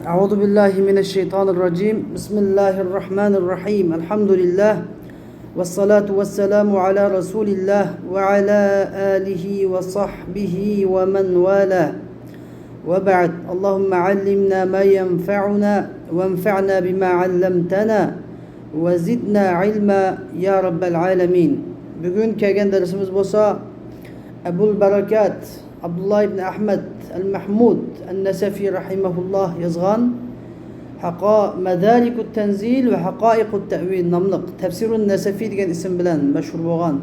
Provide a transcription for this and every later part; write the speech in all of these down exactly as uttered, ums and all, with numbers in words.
أعوذ بالله من الشيطان الرجيم. بسم الله الرحمن الرحيم. الحمد لله. والصلاة والسلام على رسول الله وعلى آله وصحبه ومن والاه. وبعد. اللهم علمنا ما ينفعنا وانفعنا بما علمتنا وزدنا علما يا رب العالمين. بۈگۈن كەلگەن دەرسىمىز بولسا ئەبۇل بەرىكات ئابدۇللا ئىبن ئەھمەد ئەل مەھمۇد ئەن نەسەفى رەھىمەھۇللا يازغان ھەقا-، مەدارىكۇت تەنزىل ۋە ھەقائىقۇت تەئۋىل ناملىق تەفسىرۇن نەسەفى دېگەن ئىسىم بىلەن مەشھۇر بولغان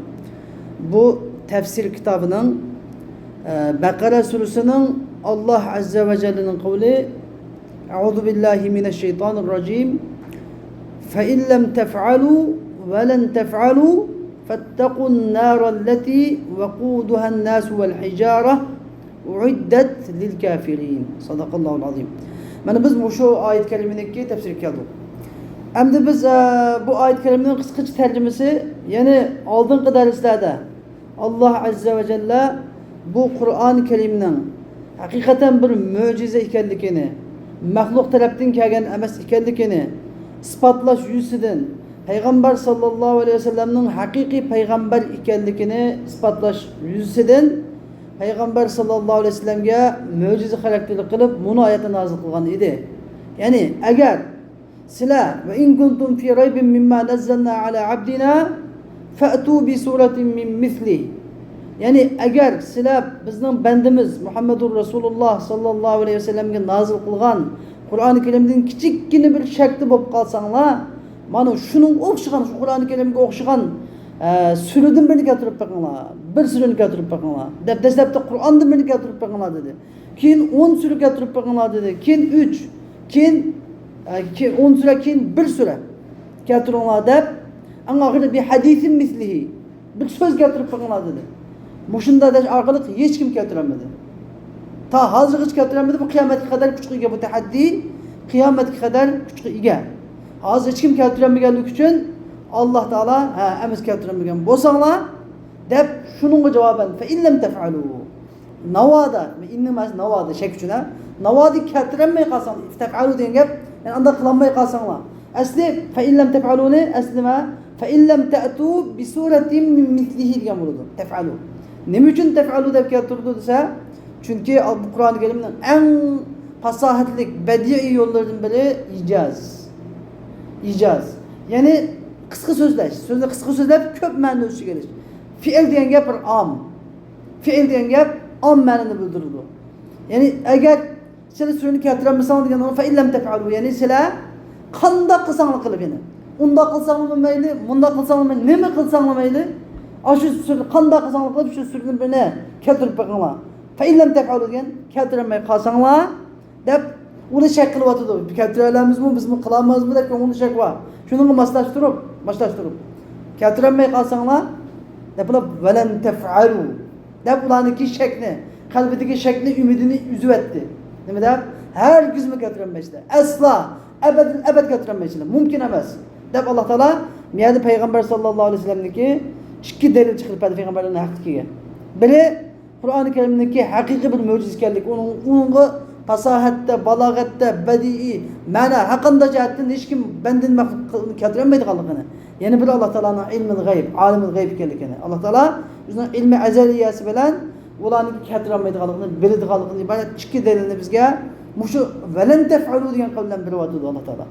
بۇ تەفسىر كىتابىنىڭ، ئە، بەقەرە سۈرىسىنىڭ، ئاللا ئەززە ۋە جەللىنىڭ قەۋلى، أعوذ بالله من الشيطان الرجيم. فإن لم تفعلوا ولن تفعلوا فاتقوا النار التي وقودها الناس والحجارة أعدت للكافرين. صدق الله العظيم. مانا بىز مۇشۇ ئايەت كەرىمىنىڭكى تەپسىرىگە كەلدۇق. ئەمدى بىز، ئە، بۇ ئايەت كەرىمىنىڭ قىسقىچە تەرجىمىسى، يەنى ئالدىنقى دەرسلەردە ئاللا ئەززە ۋە جەللە بۇ قۇرئان كەرىمنىڭ ھەقىقەتەن بىر مۆجىزە ئىكەنلىكىنى، مەخلۇق تەرەپتىن كەلگەن ئەمەس ئىكەنلىكىنى ئىسپاتلاش يۈزىسىدىن، پەيغەمبەر ساللاللاھۇ ئەلەيھى ۋەسەللەمنىڭ ھەقىقىي پەيغەمبەر ئىكەنلىكىنى ئىسپاتلاش يۈزىسىدىن، پەيغەمبەر ساللاللاھۇ ئەلەيھى ۋەسەللەمگە مۆجىزە خاراكتېرلىك قىلىپ، مۇنۇ ئايەتنى نازىل قىلغان ئىدى. يەنى، ئەگەر سىلەر، وإن كنتم في ريب مما نزلنا على عبدنا فأتوا بسورة من مثله. يەنى، ئەگەر سىلەر بىزنىڭ بەندىمىز مۇھەممەدۇر رەسۇلۇللا ساللاللاھۇ ئەلەيھى ۋەسەللەمگە نازىل قىلغان قۇرئان كەرىمدىن كىچىككىنە بىر شەكتە بولۇپ قالساڭلار، مانا شۇنىڭغا ئوخشىغان، شۇ قۇرئان كەرىمگە ئوخشىغان، ئە، سۈرىدىن بىرنى كەلتۈرۈپ بېقىڭلار، بىر سۈرىنى كەلتۈرۈپ بېقىڭلار، دەپ دەسلەپتە قۇرئاندىن بىرنى كەلتۈرۈپ بېقىڭلار دېدى. كېيىن ئون سۈرە كەلتۈرۈپ بېقىڭلار دېدى. كېيىن ئۈچ، كېيىن، ئە، كېيىن ئون سۈرە، كېيىن بىر سۈرە كەلتۈرۈڭلار دەپ، ئەڭ ئاخىرىدا بىھەدىسىن مىسلىھى، بىر سۆز كەلتۈرۈپ بېقىڭلار دېدى. مۇشۇنداق دەش ئارقىلىق ھېچكىم كەلتۈرەلمىدى. تا ھازىرغىچە كەلتۈرەلمىدى. بۇ قىيامەتكە قەدەر كۈچكە ئىگە، بۇ تەھەددىي قىيامەتكە قەدەر كۈچكە ئىگە. ھازىر ھېچكىم كەلتۈرەلمىگەنلىكى ئۈچۈن ئاللا تائالا، ھە، ئەمىسە كەلتۈرەلمىگەن بولساڭلار دەپ، شۇنىڭغا جاۋابەن، فەئىن لەم تەفئەلۇ. ناۋادا، ئىننىڭ مەنىسى ناۋادا، شەك ئۈچۈن، ھە؟ ناۋادا كەلتۈرەلمەي قالساڭ، تەفئەلۇ دېگەن گەپ، يەنى ئانداق قىلالماي قالساڭلار. ئەسلى فەئىن لەم تەفئەلۇنى، ئەسلى نېمە؟ فەئىن لەم تەئتۇ بىسۇرەتىن مىن مىسلىھى دېگەن بولىدۇ. تەفئەلۇ. نېمە ئۈچۈن تەفئەلۇ دەپ كەلتۈرىدۇ دېسە، چۈنكى بۇ قۇرئان كەرىمنىڭ ئەڭ پاساھەتلىك، بەدىئىي يوللىرىدىن بىرى ئىجاز. ئىجاز. يەنى قىسقا سۆزلەش. سۆزنى قىسقا سۆزلەپ، كۆپ مەنىنى ئۆز ئىچىگە ئېلىش. فېئىل دېگەن گەپ بىر ئام. فېئىل دېگەن گەپ ئام مەنىنى بىلدۈرىدۇ. يەنى ئەگەر سىلەر سۈرىنى كەلتۈرەلمىسەڭ دېگەن، فەئىن لەم تەفئەلۇ، يەنى سىلەر قانداق قىلساڭلار قىلىپ، يەنى ئۇنداق قىلساڭلارمۇ مەيلى، مۇنداق قىلساڭلارمۇ، نېمە قىلساڭلار مەيلى، ئاشۇ سۈرىنى قانداق قىلساڭلار قىلىپ، شۇ سۈرىدىن بىرنى كەلتۈرۈپ بېقىڭلار. فەئىن لەم تەفئەلۇ دېگەن، كەلتۈرەلمەي قالساڭلار، دەپ ئۇنى شەك قىلىۋاتىدۇ. كەلتۈرەلەممىزمۇ، بىزمۇ قىلالمايمىزمۇ دەپ كۆڭلىدە شەك بار. شۇنىڭغا ماسلاشتۇرۇپ، ماسلاشتۇرۇپ، كەلتۈرەلمەي قالساڭلار دەپ، ئۇلار ۋەلەن تەفئەلۇ دەپ، ئۇلارنىڭكى شەكنى، قەلبىدىكى شەكنى، ئۈمىدىنى ئۈزۈۋەتتى. نېمە دەپ؟ ھەرگىزمۇ كەلتۈرەلمەيسىلەر. ئەسلا، ئەبەدىل ئەبەد كەلتۈرەلمەيسىلەر. مۇمكىن ئەمەس دەپ، ئاللا تائالا بۇ يەردە پەيغەمبەر ساللاللاھۇ ئەلەيھى ۋەسەللەمنىڭكى ئىككى دەلىل چىقىرىپ بەردى پەيغەمبەرلەرنىڭ ھەققىدىكىگە. بىرى، قۇرئانى كەرىمنىڭكى ھەقىقىي بىر مۆجىزە ئىكەنلىكى، ئۇنىڭ، ئۇنىڭغا پاساھەتتە، بالاغەتتە، بەدىئىي، مەنا، ھەرقانداق جەھەتتىن ھېچكىم بەندىنى مەخلۇق قىلغىنى كەلتۈرەلمەيدىغانلىقىنى. يەنە بىرى، ئاللا تائالانىڭ ئىلمىل غەيب، ئالىمىل غەيب ئىكەنلىكىنى. ئاللا تائالا ئۆزىنىڭ ئىلمى ئەزەلىيەسى بىلەن ئۇلارنىڭكى كەلتۈرەلمەيدىغانلىقىنى، بىلىدىغانلىقىدىن ئىبارەت ئىككى دەلىلنى بىزگە مۇشۇ ۋەلەن تەفئەلۇ دېگەن قەۋل بىلەن بېرىۋاتىدۇ ئاللا تائالا.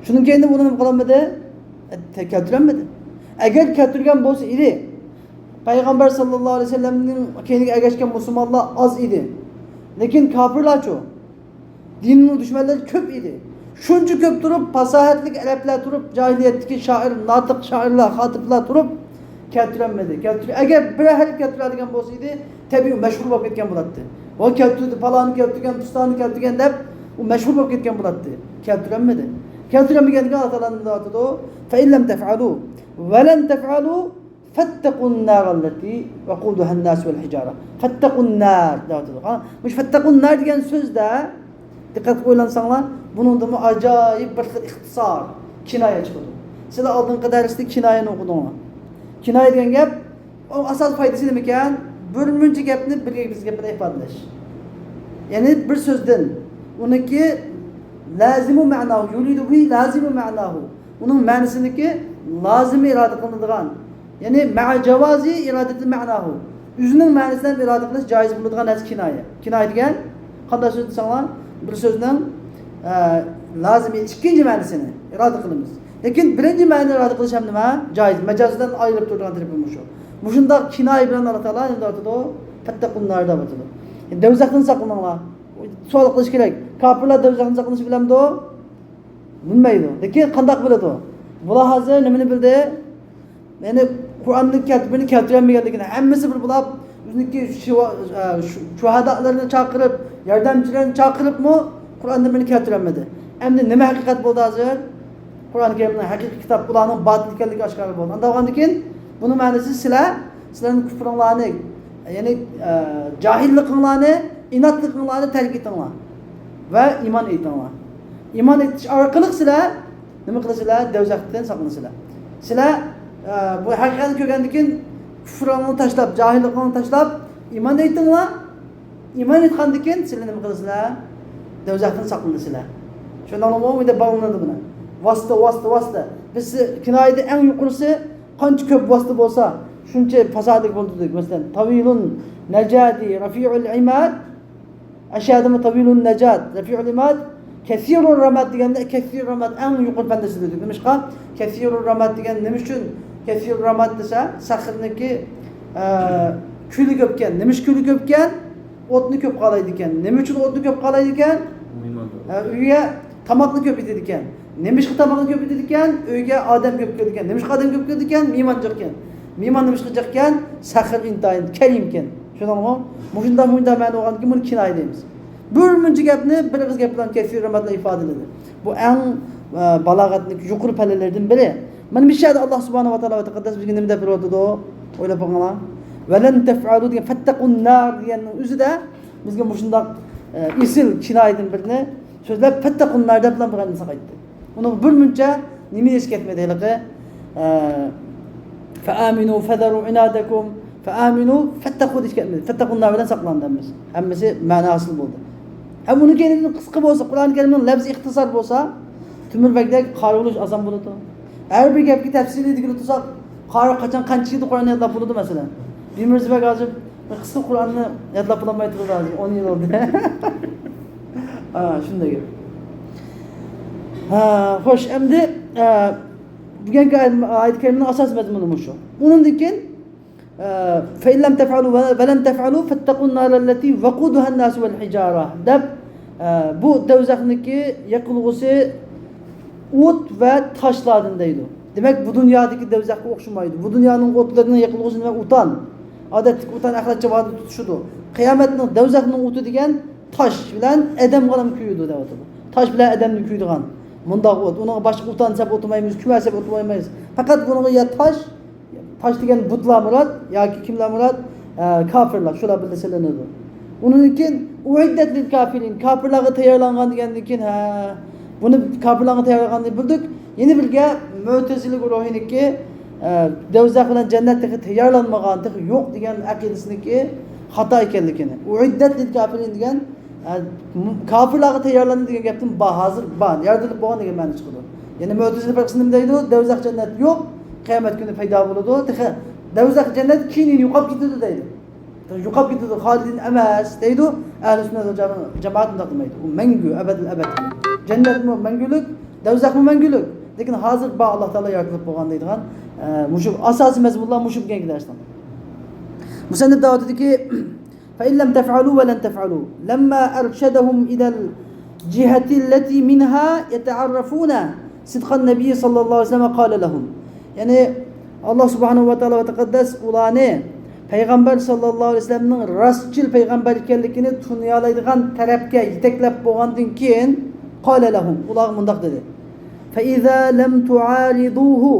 شۇنىڭ كەينىدىن ئۇلار نېمە قىلالمىدى؟ ئە، كەلتۈرەلمىدى. ئەگەر كەلتۈرگەن بولسا ئىدى، پەيغەمبەر ساللاللاھۇ ئەلەيھى ۋەسەللەمنىڭ كەينىگە ئەگەشكەن مۇسۇلمانلار ئاز ئىدى. لېكىن كاپىرلارچۇ؟ دىننىڭ دۈشمەنلىرى كۆپ ئىدى. شۇنچە كۆپ تۇرۇپ، پاساھەتلىك ئەرەبلەر تۇرۇپ، جاھىلىيەتتىكى شائىر، ناتىق شائىرلار، خاتىپلار تۇرۇپ كەلتۈرەلمىدى. كەلتۈر-، ئەگەر بىرەر ھەرپ كەلتۈرەلىگەن بولسا ئىدى، تەبىئىي ئۇ مەشھۇر بولۇپ كەتكەن بولاتتى. ۋە كەلتۈردى، پالانى كەلتۈرگەن، پۇستانى كەلتۈرگەن دەپ ئۇ مەشھۇر بولۇپ كەتكەن بولاتتى. كەلتۈرەلمىدى. كەلتۈرەلمىگەنلىكىنى ئاللا تائالا نېمە دەۋاتىدۇ؟ فەئىن لەم تەفئەلۇ ۋەلەن تەفئەلۇ فەتتەقۇن نارەللەتى ۋەقۇدۇھەن ناسۇ ۋەل ھىجارە. فەتتەقۇن نار دەۋاتىدۇ. ھا، مۇشۇ فەتتەقۇن نار دېگەن سۆزدە دىققەت قىلىپ ئويلانساڭلار، بۇنىڭدىمۇ ئاجايىپ بىر خىل ئىختىسار، كىنايە چىقىدۇ. سىلەر ئالدىنقى دەرستە كىنايەنى ئوقۇدۇڭلار. كىنايە دېگەن گەپ، ئۇ ئاساسىي پايدىسى نېمىكەن؟ بىر مۇنچە گەپنى بىر گەپ بىلەن ئىپادىلەش. يەنى بىر سۆزدىن ئۇنىڭكى لازم معناه، يريد به لازم معناه. ئۇنىڭ مەنىسىنىكى لازىمى ئىرادە قىلىنىدىغان، يەنى مع جواز إرادة معناه. ئۆزىنىڭ مەنىسىنى ھەم ئىرادە قىلىش جايىز بولىدىغان نەرسە كىنايە. كىنايە دېگەن قانداق سۆز دېسەڭلار، بىر سۆزنىڭ، ئە، لازىمى ئىككىنچى مەنىسىنى ئىرادە قىلىمىز. لېكىن بىرىنچى مەنىنى ئىرادە قىلىش ھەم نېمە؟ جايىز. مەجازدىن ئايرىلىپ تۇرىدىغان تەرىپى مۇشۇ. مۇشۇنداق كىنايە بىلەن ئاللا تائالا نېمە دەۋاتىدۇ؟ فاتقوا النار دەۋاتىدۇ. دوزاختىن ساقلىنىڭلار. سوئال قىلىش كېرەك. كاپىرلار دوزاختىن ساقلىنىشنى بىلەمدۇ؟ بىلمەيدۇ. لېكىن قانداق بىلىدۇ؟ بۇلار ھازىر نېمىنى بىلدى؟ يەنى قۇرئاننى كەلتۈرۈپ، بىرنى كەلتۈرەلمىگەنلىكىنى، ھەممىسى بىر بۇلاپ، ئۆزىنىڭكى شۇ-، ئە، شۇ-، شۇھادالىرىنى چاقىرىپ، ياردەمچىلىرىنى چاقىرىپمۇ قۇرئاندىن بىرنى كەلتۈرەلمىدى. ئەمدى نېمە ھەقىقەت بولدى ھازىر؟ قۇرئان كەرىمنىڭ ھەقىقىي كىتاب، ئۇلارنىڭ باتىل ئىكەنلىكى ئاشكارا بولدى. ئانداق بولغاندىن كېيىن بۇنىڭ مەنىسى سىلەر، سىلەرنىڭ كۇفرۇڭلارنى، يەنى، ئە، جاھىللىقىڭلارنى، ئىناتلىقىڭلارنى تەرك ئېتىڭلار ۋە ئىمان ئېيتىڭلار. ئىمان ئېيتىش ئارقىلىق سىلەر نېمە قىلىسىلەر؟ دوزاختىن ساقلىنىسىلەر. سىلەر، ئە، بۇ ھەقىقەتنى كۆرگەندىن كېيىن كۇفرىڭلارنى تاشلاپ، جاھىللىقىڭلارنى تاشلاپ، ئىمان ئېيتىڭلار. ئىمان ئېيتقاندىن كېيىن سىلەر نېمە قىلىسىلەر؟ دوزاختىن ساقلىنىسىلەر. شۇنداقمۇ؟ ئۇ يەردە باغلىنىدۇ بۇنى. ۋاسىتە، ۋاسىتە، ۋاسىتە. بىز كىنايىدە ئەڭ يۇقىرىسى قانچە كۆپ ۋاسىتە بولسا، شۇنچە پاساھەتلىك بولىدۇ دېدۇق. مەسىلەن، طويل النجاد، رفيع العماد، ئەشەدىمۇ طويل النجاد، رفيع العماد، كثير الرماد دېگەندە، كثير الرماد ئەڭ يۇقىرى پەللىسى دېدۇق. نېمىشقا؟ كثير الرماد دېگەن نېمە ئۈچۈن كثير الرماد دېسە، سەخرىنىڭكى، ئە، كۈلى كۆپكەن. نېمىشقا كۈلى كۆپكەن؟ ئوتنى كۆپ خالايدىكەن. نېمە ئۈچۈن ئوتنى كۆپ خالايدىكەن؟ ئە، ئۆيگە تاماقنى كۆپ يېتىدىكەن. نېمىشقا تاماقنى كۆپ يېتىدىكەن؟ ئۆيگە ئادەم كۆپ كېلىدىكەن. نېمىشقا ئادەم كۆپ كېلىدىكەن؟ مېھمان جىقكەن. مېھمان نېمىشقا جىقكەن؟ سەخر ئىنتايىن كەرىمكەن. چۈشەندىڭىزمۇ؟ مۇشۇنداق، مۇشۇنداق مەنە بولغاندىكىن بۇنى كىنايە دەيمىز. بىر مۇنچە گەپنى بىر ئېغىز گەپ بىلەن كەسىر رەھمەتلەر ئىپادىلىدى. بۇ ئەڭ، ئە، بالاغەتنىڭ يۇقىرى پەللىلىرىدىن بىرى. مانا بۇ يەردە ئاللا سۇبھانەھۇ ۋە تائالا ۋە تەقەددەس بىزگە نېمە دەپ بېرىۋاتىدۇ؟ ئويلاپ بېقىڭلار. ۋەلەن تەفئەلۇ دېگەن، فەتتەقۇن نار دېگەننىڭ ئۆزىدە بىزگە مۇشۇنداق، ئە، ئېسىل كىنايىدىن بىرنى سۆزلەپ، فەتتەقۇن نار دەپلا بىر ئەمدى ساقايتتى. ئۇنىڭ بىر مۇنچە نېمە ھېس كەتمىدى ھېلىقى؟ ئە، فەئامىنۇ فەزەرۇ ئىنادەكۇم، فەئامىنۇ فەتتەقۇ دېيىش كەتمىدى. فەتتەقۇن نار بىلەن ساقلاندى ھەممىسى. ھەممىسى مەنا ھاسىل بولدى. ھەم ئۇنىڭ كەينىدىن قىسقا بولسا، قۇرئان كەرىمنىڭ لەپزى ئىختىسار بولسا، تۆمۈر بەگدەك قارى بولۇش ئاسان بولىدۇ. ھەر بىر گەپكە تەپسىلىي دېگىلى تۇرساق، قارى قاچان قانچە يىلدا قۇرئان يادلاپ بولىدۇ، مەسىلەن. بىمىرزا بەگ ھازىر قىسقا قۇرئاننى يادلاپ بولالماي تۇرىدۇ ھازىر، ئون يىل بولدى. ھا، شۇنداق گەپ. ھا، خوش، ئەمدى، ئە، بۈگۈنكى ئايەت، ئايەت كەرىمىنىڭ ئاساسىي مەزمۇنى مۇشۇ. ئۇنىڭدىن كېيىن، ئە، فەئىن لەم تەفئەلۇ ۋە، ۋە لەن تەفئەلۇ فەتتەقۇن نارەللەتى ۋەقۇدۇھەن ناسۇ ۋەل ھىجارە دەپ، ئە، بۇ دوزاخنىڭكى يېقىلغۇسى ئوت ۋە تاشلاردىن دەيدۇ. دېمەك، بۇ دۇنيادىكى دوزاخقا ئوخشىمايدۇ. بۇ دۇنيانىڭ ئوتلىرىنىڭ يېقىلغۇسى نېمە؟ ئوتان. ئادەتتىكى ئوتان ئەخلەت جاۋاندا تۇتىشىدۇ. قىيامەتنىڭ، دوزاخنىڭ ئوتى دېگەن تاش بىلەن ئادەمگە ھەم كۆيىدۇ دەۋاتىدۇ. تاش بىلەن ئادەمنى كۆيىدىغان مۇنداق ئوت. ئۇنىڭغا باشقا ئوتان سەپ ئولتۇرمايمىز، كۈمەر سەپ ئولتۇرمايمىز. پەقەت بۇنىڭغا يا تاش، تاش دېگەن بۇتلار مۇراد ياكى كىملەر مۇراد؟ ئە، كاپىرلار، شۇلار بىللە سېلىنىدۇ. ئۇنىڭدىن كېيىن، ئۇئىددەت لىل كاپىرىن، كاپىرلارغا تەييارلانغان دېگەندىن كېيىن، ھە، بۇنى كاپىرلارغا تەييارلانغاننى بىلدۇق. يەنە بىرگە مۆتەزىلە گۇرۇھىنىڭكى، ئە، دوزاخ بىلەن جەننەت تېخى تەييارلانمىغان، تېخى يوق دېگەن ئەقىدىسىنىڭكى خاتا ئىكەنلىكىنى. ئۇئىددەت لىل كاپىرىن دېگەن، ئە، م-، كاپىرلارغا تەييارلاندى دېگەن گەپتىن با-، ھازىر بار، يارىتىلىپ بولغان دېگەن مەنە چىقىدۇ. يەنى مۆتەزىلە پىرقىسى نېمە دەيدۇ؟ دوزاخ، جەننەت يوق، قىيامەت كۈنى پەيدا بولىدۇ. تېخى دوزاخ، جەننەت كېيىن يوقاپ كېتىدۇ دەيدۇ. يوقاپ كېتىدۇ، خالىدىن ئەمەس دەيدۇ. ئەھلى سۈننەت ۋەل جامائەت ئۇنداق دېمەيدۇ. ئۇ مەڭگۈ، ئەبەدىل ئەبەد. جەننەتمۇ مەڭگۈلۈك، دوزاخمۇ مەڭگۈلۈك. لېكىن ھازىر بار، ئاللا تائالا يارىتىلىپ بولغان دەيدىغان، ئە، مۇشۇ ئاساسىي مەزمۇنلار مۇشۇ بۈگۈنكى دەرسنىڭ. مۇسەننىپ دەۋاتىدۇكى، فَإِنْ لَمْ تَفْعَلُوا وَلَنْ تَفْعَلُوا لَمَّا أَرْشَدَهُمْ إِلَى الْجِهَةِ الَّتِي مِنْهَا يَتَعَرَّفُونَ صِدْقَ النَّبِيِّ صَلَّى اللَّهُ عَلَيْهِ وَسَلَّمَ قَالَ لَهُمْ. يەنى، ئاللا سۇبھانەھۇ ۋە تائالا ۋە تەقەددەس ئۇلارنى پەيغەمبەر ساللاللاھۇ ئەلەيھى ۋەسەللەمنىڭ راستچىل پەيغەمبەر ئىكەنلىكىنى تونۇيالايدىغان تەرەپكە يېتەكلەپ بولغاندىن كېيىن، قالە لەھۇم، ئۇلارغا مۇنداق دېدى: فەئىزا لەم تۇئارىدۇھۇ،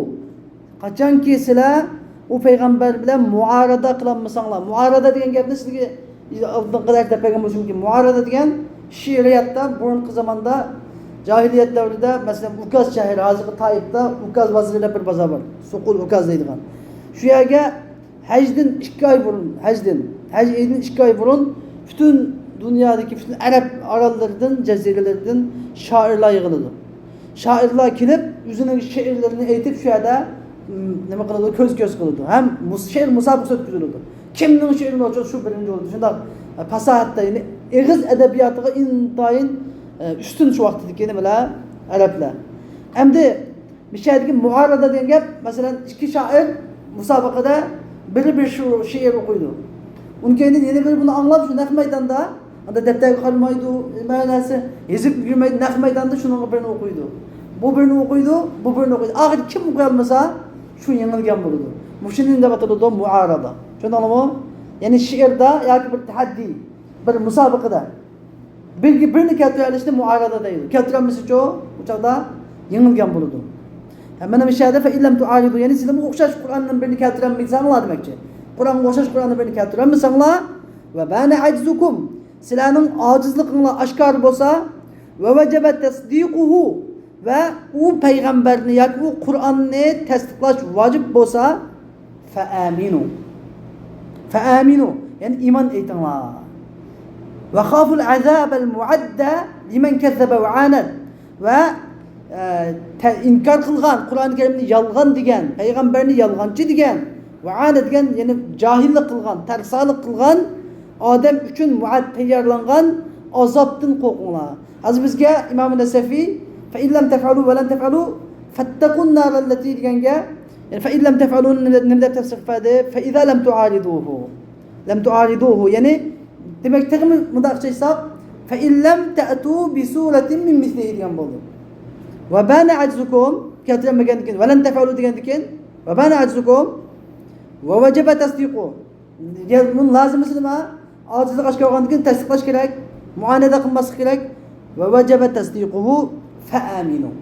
قاچانكى سىلەر ئۇ پەيغەمبەر بىلەن مۇئارادە قىلالمىساڭلار، مۇئارادە دېگەن گەپنى سىزگە ئالدىنقىدا دەپ بەرگەن بولۇشۇم مۇمكىن. مۇئارادە دېگەن شېئىرىيەتتە بۇرۇنقى زاماندا، جاھىلىيەت دەۋرىدە، مەسىلەن، ئۇكاز شەھىرى، ھازىرقى تائىپتا ئۇكاز بازىرى دەپ بىر بازار بار. سوقۇل ئۇكاز دەيدىغان. شۇ يەرگە ھەجدىن ئىككى ئاي بۇرۇن، ھەجدىن، ھەج ئېيىدىن ئىككى ئاي بۇرۇن پۈتۈن دۇنيادىكى پۈتۈن ئەرەب ئاراللىرىدىن، جەزىرىلىرىدىن شائىرلار يىغىلىدۇ. شائىرلار كېلىپ، ئۆزىنىڭ شېئىرلىرىنى ئېيتىپ، شۇ يەردە، م، نېمە قىلىدۇ، كۆز-كۆز قىلىدۇ. ھەم مۇس-، شېئىر مۇسابىقىسى ئۆتكۈزۈلىدۇ. كىمنىڭ شېئىرىنى ئوخشاتسا، شۇ بىرىنچى بولىدۇ. شۇنداق، ئە، پاساھەتتە، يەنى ئېغىز ئەدەبىياتىغا ئىنتايىن، ئە، ئۈستۈن شۇ ۋاقىتتىكى نېمىلەر، ئەرەبلەر. ئەمدى مۇشۇ يەردىكى مۇئارىزە دېگەن گەپ، مەسىلەن، ئىككى شائىر مۇسابىقىدە بىرى بىر شۇ شېئىر ئوقۇيدۇ. ئۇنىڭ كەينىدىن يەنە بىرى بۇنى ئاڭلاپ، شۇ نەق مەيداندا، ئاندا دەپتەرگە قارىمايدۇ، نېمە نەرسە، يېزىپ ئۈلگۈرمەيدۇ، نەق مەيداندا شۇنىڭغا بىرنى ئوقۇيدۇ. بۇ بىرنى ئوقۇيدۇ، بۇ بىرنى ئوقۇيدۇ. ئاخىرى كىم ئوقۇيالمىسا، شۇ يېڭىلگەن بولىدۇ. مۇشۇنى دەپ ئاتىلىدۇ مۇئارىزە. چۈشەندىڭلارمۇ؟ يەنى شېئىردا ياكى بىر تەھەددىي، بىر مۇسابىقىدە بىرگە بىرنى كەلتۈرەلىشنى مۇئارىزە دەيدۇ. كەلتۈرەلمىسىچۇ، ئۇ چاغدا يېڭىلگەن بولىدۇ. ھە، مانا مۇشۇ يەردە فَإِنْ لَمْ تُعَارِضُوا، يەنى سىلەرمۇ ئوخشاش قۇرئاندىن بىرنى كەلتۈرەلمىسەڭلار دېمەكچى. قۇرئانغا ئوخشاش قۇرئاندىن بىرنى كەلتۈرەلمىسەڭلار، وَبَانَ عَجْزُكُمْ، سىلەرنىڭ ئاجىزلىقىڭلار ئاشكارا بولسا، وَوَجَبَ تَصْدِيقُهُ، ۋە ئۇ پەيغەمبەرنى ياكى ئۇ قۇرئاننى تەستىقلاش ۋاجىپ بولسا، فَآمِنُوا. فَآمِنُوا، يەنى ئىمان ئېيتىڭلار. وَخَافُوا الْعَذَابَ الْمُعَدَّ لِمَنْ كَذَّبَ وَعَانَدَ، ۋە، ئە، تە-، ئىنكار قىلغان، قۇرئان كەرىمنى يالغان دېگەن، پەيغەمبەرنى يالغانچى دېگەن، ۋەئانە دېگەن، يەنى جاھىللىق قىلغان، تەرسالىق قىلغان ئادەم ئۈچۈن مۇئەد تەييارلانغان ئازابتىن قورقۇڭلار. ھازىر بىزگە ئىمام نەسەفى، فَإِنْ لَمْ تَفْعَلُوا وَلَنْ تَفْعَلُوا فَاتَّقُوا النَّارَ الَّتِي دېگەنگە، يەنى فَإِنْ لَمْ تَفْعَلُوا نېمە، نېمە دەپ تەپسىر قىلىپ بەردى؟ فَإِذَا لَمْ تُعَارِضُوهُ. لَمْ تُعَارِضُوهُ، يەنى دېمەك، تېخىمۇ مۇنداقچە ئېيتساق، فَإِنْ لَمْ تَأْتُوا بِسُورَةٍ مِنْ مِثْلِهِ دېگەن بولدى. وَبَانَ عَجْزُكُمْ، كەلتۈرەلمىگەندىن كېيىن، وَلَنْ تَفْعَلُوا دېگەندىن كېيىن، وَبَانَ عَجْزُكُمْ، وَوَجَبَ تَصْدِيقُهُ. يەنى بۇنىڭ لازىمىسى نېمە؟ ئاجىزلىق ئاشكارىلانغاندىن كېيىن تەستىقلاش كېرەك، مۇئانەدە قىلماسلىق كېرەك. وَوَجَبَ تَصْدِيقُهُ فَآمِنُوا.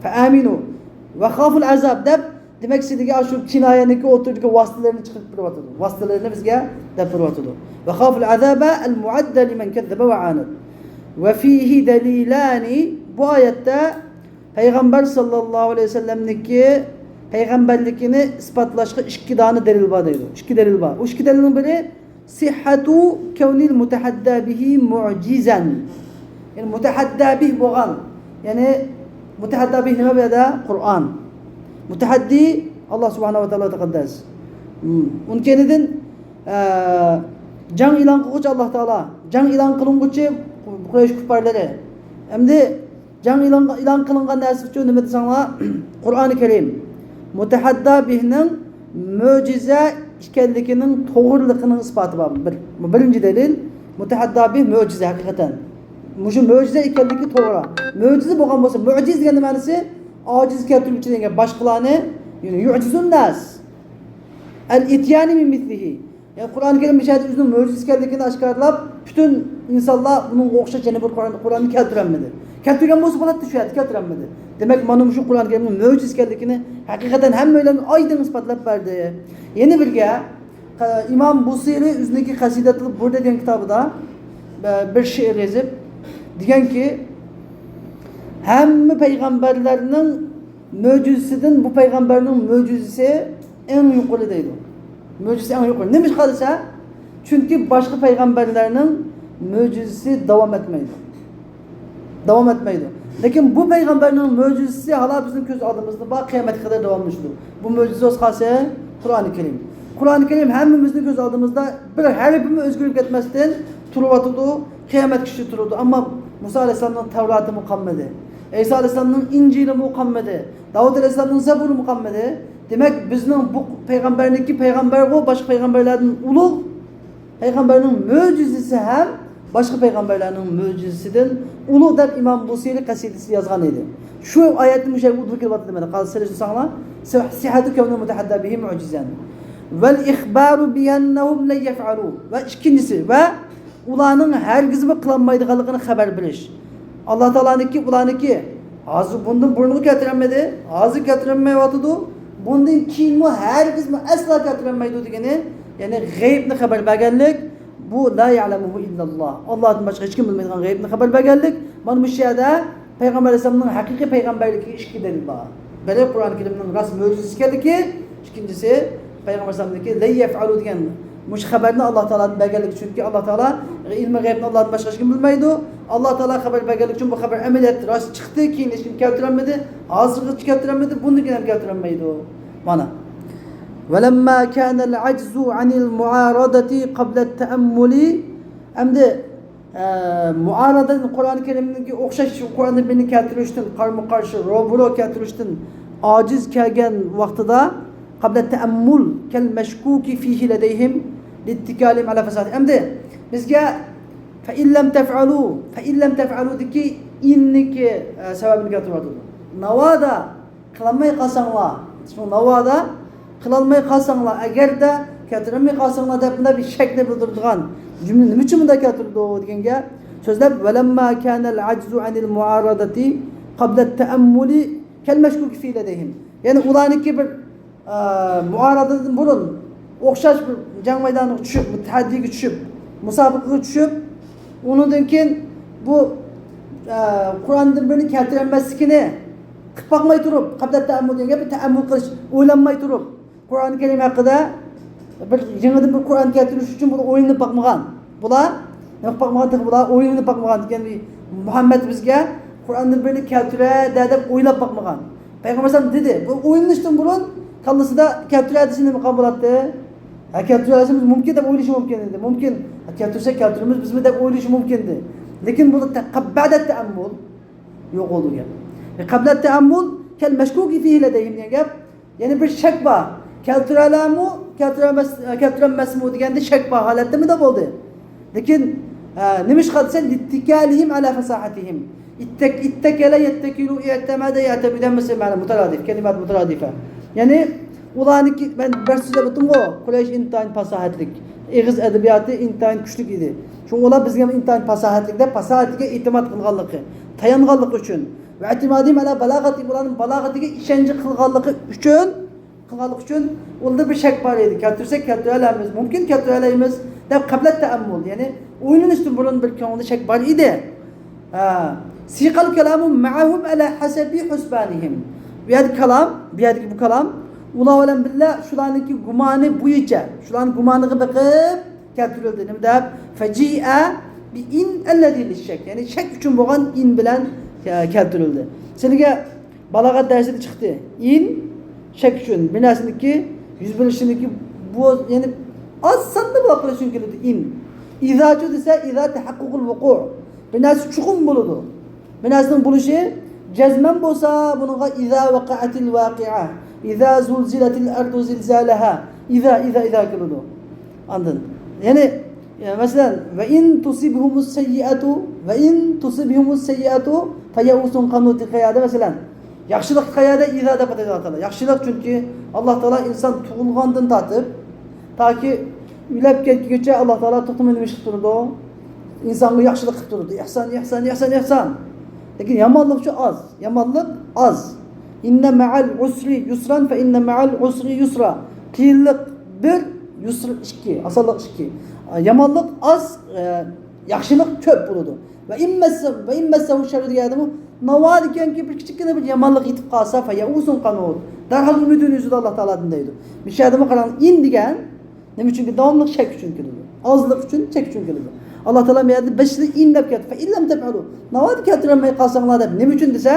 فَآمِنُوا. وَخَافُوا الْعَذَابَ دەپ، دېمەك، سىزدىكى ئاشۇ كىنايەنىڭكى ئوتتۇرىدىكى ۋاسىتىلىرىنى چىقىرىپ بېرىۋاتىدۇ. ۋاسىتىلىرىنى بىزگە دەپ بېرىۋاتىدۇ. وَخَافُوا الْعَذَابَ الْمُعَدَّ لِمَنْ كَذَّبَ وَعَانَدَ. وَفِيهِ دَلِيلَانِ، بۇ ئايەتتە پەيغەمبەر ساللاللاھۇ ئەلەيھى ۋەسەللەمنىڭكى پەيغەمبەرلىكىنى ئىسپاتلاشقا ئىككى دانە دەلىل بار دەيدۇ. ئىككى دەلىل بار. ئۇ ئىككى دەلىلنىڭ بىرى، صحة كون المتحدى به معجزا. يەنى مۇتەھەددا بىھ بولغان. يەنى مۇتەھەددا بىھ نېمە بۇ يەردە؟ قۇرئان. مۇتەھەددى ئاللا سۇبھانەھۇ ۋە تائالا تەقەددەس. ھىم. ئۇنىڭ كەينىدىن، ئە، جەڭ ئېلان قىلغۇچى ئاللا تائالا. جەڭ ئېلان قىلىنغۇچى قۇرەيش كۇپپارلىرى. ئەمدى جەڭ ئېلان، ئېلان قىلىنغان نەرسە ئۈچۈن نېمە دېسەڭلار، قۇرئانى كەرىم مۇتەھەددا بىھنىڭ مۆجىزە ئىكەنلىكىنىڭ توغرىلىقىنىڭ ئىسپاتى بار. بىر، بۇ بىرىنچى دەلىل، مۇتەھەددا بىھ مۆجىزە ھەقىقەتەن. مۇشۇ مۆجىزە ئىكەنلىكى توغرا. مۆجىزە بولغان بولسا، مۆجىز دېگەننىڭ مەنىسى ئاجىز كەلتۈرگۈچى دېگەن گەپ. باشقىلارنى، يەنى يۇجىزۇن ناس. ئەل ئىتيانى مىن مىسلىھى. يەنى قۇرئان كەرىم مۇشۇ يەردە ئۆزىنىڭ مۆجىزە ئىكەنلىكىنى ئاشكارىلاپ، پۈتۈن ئىنسانلار بۇنىڭغا ئوخشاش يەنە بىر قۇرئان، قۇرئاننى كەلتۈرەلمىدى. كەلتۈرگەن بولسا بولاتتى، شۇ يەردە كەلتۈرەلمىدى. دېمەك، مانا مۇشۇ قۇرئان كەرىمنىڭ مۆجىزە ئىكەنلىكىنى ھەقىقەتەن ھەممەيلەن ئايدىڭ ئىسپاتلاپ بەردى. يەنە بىرگە، ئىمام بۇسىرى ئۆزىنىڭكى قەسىدەتۇل بۇردە دېگەن كىتابىدا، بىر شېئىر يېزىپ دېگەنكى، ھەممە پەيغەمبەرلەرنىڭ مۆجىزىسىدىن بۇ پەيغەمبەرنىڭ مۆجىزىسى ئەڭ يۇقىرى دەيدۇ. مۆجىزىسى ئەڭ يۇقىرى. نېمىشقا دېسە، چۈنكى باشقا پەيغەمبەرلەرنىڭ مۆجىزىسى داۋام ئەتمەيدۇ. داۋام ئەتمەيدۇ. لېكىن بۇ پەيغەمبەرنىڭ مۆجىزىسى ھالا بىزنىڭ كۆز ئالدىمىزدا بار، قىيامەتكە قەدەر داۋاملىشىدۇ. بۇ مۆجىزە بولسا قالسا قۇرئانى كەرىم. قۇرئانى كەرىم ھەممىمىزنىڭ كۆز ئالدىمىزدا بىر ھەرپىمۇ ئۆزگىرىپ كەتمەستىن تۇرۇۋاتىدۇ، قىيامەتكىچە تۇرىدۇ. ئەمما مۇسا ئەلەيھىسسالامنىڭ تەۋراتىمۇ قالمىدى. ئەيسا ئەلەيھىسسالامنىڭ ئىنجىلىمۇ قالمىدى. داۋۇت ئەلەيھىسسالامنىڭ زەبۇرىمۇ قالمىدى. دېمەك، بىزنىڭ بۇ پەيغەمبەرنىڭكى پەيغەمبەرغۇ باشقا پەيغەمبەرلەردىن ئۇلۇغ، پەيغەمبەرنىڭ مۆجىزىسى ھەم باشقا پەيغەمبەرلەرنىڭ مۆجىزىسىدىن ئۇلۇغ دەپ ئىمام بۇسىرى قەسىدىسىدە يازغان ئىدى. شۇ ئايەتنى مۇشۇ يەرگە ئۇدۇل كېلىۋاتىدۇ دېمەكتە. قال سىرىجنى ساڭلا، سىھھەتۇ كەۋنى مۇتەھەددا بىھى مۇئجىزەن. ۋەل ئىخبارۇ بىئەننەھۇم لەن يەفئەلۇ. ۋە ئىككىنچىسى، ۋە ئۇلارنىڭ ھەرگىزمۇ قىلالمايدىغانلىقىنى خەۋەر بېرىش. ئاللا تائالانىڭكى، ئۇلارنىڭكى ھازىر بۇندىن بۇرۇنغۇ كەلتۈرەلمىدى، ھازىر كەلتۈرەلمەيۋاتىدۇ، بۇندىن كېيىنمۇ ھەرگىزمۇ ئەسلا كەلتۈرەلمەيدۇ دېگىنى، يەنى غەيىبنى خەۋەر بەرگەنلىك، بۇ لا يەئلەمۇھۇ ئىللاللا. ئاللادىن باشقا ھېچكىم بىلمەيدىغان غەيىبنى خەۋەر بەرگەنلىك. مانا مۇشۇ يەردە پەيغەمبەر ئەلەيھىسسالامنىڭ ھەقىقىي پەيغەمبەرلىكىگە ئىككى دەلىل بار. بىرى قۇرئان كەرىمنىڭ راست مۆجىزىسى ئىكەنلىكى، ئىككىنچىسى پەيغەمبەر ئەلەيھىسسالامنىڭكى لەن يەفئەلۇ دېگەن مۇشۇ خەۋەرنى ئاللا تائالادىن بەرگەنلىكى ئۈچۈن، ئاللا تائالا ئىلمى غەيبنى ئاللادىن باشقا ھېچكىم بىلمەيدۇ. ئاللا تائالا خەۋەر بەرگەنلىكى ئۈچۈن بۇ خەۋەر ئەمەلىيەتتە راست چىقتى، كېيىن ھېچكىم كەلتۈرەلمىدى، ھازىرغىچە كەلتۈرەلمىدى، بۇندىن كېيىن ھەم كەلتۈرەلمەيدۇ. مانا. ولما كان العجز عن المعارضة قبل التأمل. ئەمدى ئە، مۇئارادىدىن، قۇرئان كەرىمدىكى ئوخشاش قۇرئاندىن بىرنى كەلتۈرۈشتىن، قارمۇ قارشى، روبىرو كەلتۈرۈشتىن ئاجىز كەلگەن ۋاقتىدا، قبل التأمل كالمشكوك فيه لديهم لاتكالهم على فصاحته. ئەمدى بىزگە فإن لم تفعلوا، فإن لم تفعلوا دىكى ئىننىكى، ئە، سەۋەبىنى كەلتۈرۈۋاتىدۇ. ناۋادا قىلالماي قالساڭلار، شۇ ناۋادا قىلالماي قالساڭلار، ئەگەردە كەلتۈرەلمەي قالساڭلار دەپ مۇنداق بىر شەكنى بىلدۈرىدىغان جۈملىنى نېمە ئۈچۈن مۇنداق كەلتۈرىدۇ دېگەنگە سۆزلەپ، ولما كان العجز عن المعارضة قبل التأمل كالمشكوك فيه لديهم. يەنى ئۇلارنىڭكى بىر ئە، مۇئارادىدىن بۇرۇن ئوخشاش بىر جەڭ مەيدانىغا چۈشۈپ، تەھەددىگە چۈشۈپ، مۇسابىقىگە چۈشۈپ، ئۇنىڭدىن كېيىن بۇ، ئە، قۇرئاندىن بىرنى كەلتۈرەلمەسلىكىنى قىلىپ باقماي تۇرۇپ، قەبلەت تەئەممۇل دېگەن گەپ، تەئەممۇل قىلىش، ئويلانماي تۇرۇپ، قۇرئان كەرىم ھەققىدە بىر يېڭىدىن بىر قۇرئان كەلتۈرۈش ئۈچۈن بۇلار ئويلىنىپ باقمىغان. بۇلار نېمە قىلىپ باقمىغان؟ تېخى بۇلار ئويلىنىپ باقمىغان. يەنى مۇھەممەد بىزگە قۇرئاندىن بىرنى كەلتۈرە دە دەپ ئويلاپ باقمىغان. پەيغەمبەر ئەلەيھىسسالام دېدى، بۇ ئويلىنىشتىن بۇرۇن كاللىسىدا كەلتۈرە دېسە نېمە قىلغان بولاتتى؟ ھە، كەلتۈرەلىشىمىز مۇمكىن دەپ ئويلىشى مۇمكىن ئىدى. مۇمكىن، ھە، كەلتۈرسەك كەلتۈرىمىز بىزمۇ دەپ ئويلىشى مۇمكىن ئىدى. لېكىن بۇ تە-، قەبلەت تەئەممۇل يوق بولدى گەپ. قەبلەت تەئەممۇل كەل مەشكۇكى فىھى لەدەيھىم دېگەن گەپ. يەنە بىر شەك بار. كەلتۈرەلەرمۇ، كەلتۈرەلمەس-، كەلتۈرەلمەسمۇ دېگەندە شەك بار ھالەتتىمۇ دە بولدى. لېكىن، ئە، نېمىشقا دېسە، لىتتىكالىھىم ئەلا فەساھەتىھىم. ئىتتەك-، ئىتتەكەلە يەتتەكىلۇ ئىئتەمەدە يەتەمىدەن مەسىلە مەنە مۇتارادىف، كەلىمات مۇتارادىفە. يەنى ئۇلارنىڭكى، مەن بىر سۆزلەپ ئۆتتۈمغۇ، قۇرەيش ئىنتايىن پاساھەتلىك، ئېغىز ئەدەبىياتى ئىنتايىن كۈچلۈك ئىدى. شۇڭا ئۇلار بىزگە ئىنتايىن پاساھەتلىك دەپ، پاساھەتىگە ئېتىماد قىلغانلىقى، تايانغانلىقى ئۈچۈن. ۋە ئەتىمادىم ئەلا بالاغەتى، ئۇلارنىڭ بالاغىتىگە ئىشەنچ قىلغانلىقى ئۈچۈن، قىلغانلىقى ئۈچۈن ئۇلاردا بىر شەك بار ئىدى. كەلتۈرسەك كەلتۈرەلەيمىز، مۇمكىن كەلتۈرەلەيمىز دەپ قەبلەت تەئەممۇل، يەنى ئويلىنىشتىن بۇرۇن بىر كۆڭلىدە شەك بار ئىدى. ھە. سىقەل كالامۇ مەئەھۇم ئەلا ھەسەبى ھۇسبانىھىم. بۇ يەردە كالام، بۇ يەردىكى بۇ كالام ئۇلار بىلەن بىللە شۇلارنىڭكى گۇمانى بويىچە، شۇلارنىڭ گۇمانىغا بېقىپ كەلتۈرۈلدى. نېمە دەپ؟ فەجىئە بىئىن ئەللەزى لىششەك. يەنى شەك ئۈچۈن بولغان ئىن بىلەن، ئە، كەلتۈرۈلدى. سىلىگە بالاغەت دەرسىدە چىقتى. ئىن شەك ئۈچۈن. بىر نەرسىنىڭكى يۈز بېرىشىنىڭكى بۇ، يەنى ئاز ساندا بولۇپ قېلىش ئۈچۈن كېلىدۇ ئىن. ئىزاچۇ دېسە، ئىزا تەھەققۇقۇل ۋۇقۇ. بىر نەرسە چوقۇم بولىدۇ. بىر نەرسىنىڭ بولۇشى جەزمەن بولسا، بۇنىڭغا ئىزا ۋەقەئەتىل ۋەقىئە، ئىزا زۇلزىلەتىل ئەرزۇ زىلزالەھا، ئىزا، ئىزا، ئىزا كېلىدۇ. ئاندىن، يەنى، يە، مەسىلەن، ۋە ئىن تۇسىبھۇمۇس سەييىئەتۇ، ۋە ئىن تۇسىبھۇمۇس سەييىئەتۇ فەيەئۇسۇن قانۇت دېگەن يەردە، مەسىلەن، ياخشىلىق قەيەردە ئىزا دەپ ئاتايدۇ ئاللا تائالا. ياخشىلىق، چۈنكى ئاللا تائالا ئىنسان تۇغۇلغاندىن تارتىپ تاكى ئۆلۈپ كەتكۈچە ئاللا تائالا توختىماي نېمە ئىش قىلىپ تۇرىدۇ؟ ئىنسانغا ياخشىلىق قىلىپ تۇرىدۇ. ئىھسان، ئىھسان، ئىھسان، ئىھسان. لېكىن يامانلىقچۇ ئاز. يامانلىق ئاز. ئىننە مەئەل ئۇسرى يۇسران فە ئىننە مەئەل ئۇسرى يۇسرا. قىيىنلىق بىر، يۇسر ئىككى، ئاسانلىق ئىككى. يامانلىق ئاز، ئە، ياخشىلىق كۆپ بولىدۇ. ۋە ئىن مەسسە-، ۋە ئىن مەسسەھۇ شەررۇ دېگەندىمۇ، ناۋادا كەنكى بىر كىچىككىنە بىر يامانلىق يېتىپ قالسا، فە يەئۇسۇن قانۇت. دەرھال ئۈمىدىنى ئۈزىدۇ ئاللا تائالادىن دەيدۇ. مۇشۇ يەردىمۇ قاراڭ، ئىن دېگەن نېمە ئۈچۈن؟ داۋاملىق شەك ئۈچۈن كېلىدۇ. ئازلىق ئۈچۈن، شەك ئۈچۈن كېلىدۇ. ئاللا تائالا بۇ يەردە بېشىدا ئىن دەپ كەتتى. فە ئىن لەم تەپئەلۇ. ناۋادا كەلتۈرەلمەي قالساڭلار دەپ. نېمە ئۈچۈن دېسە،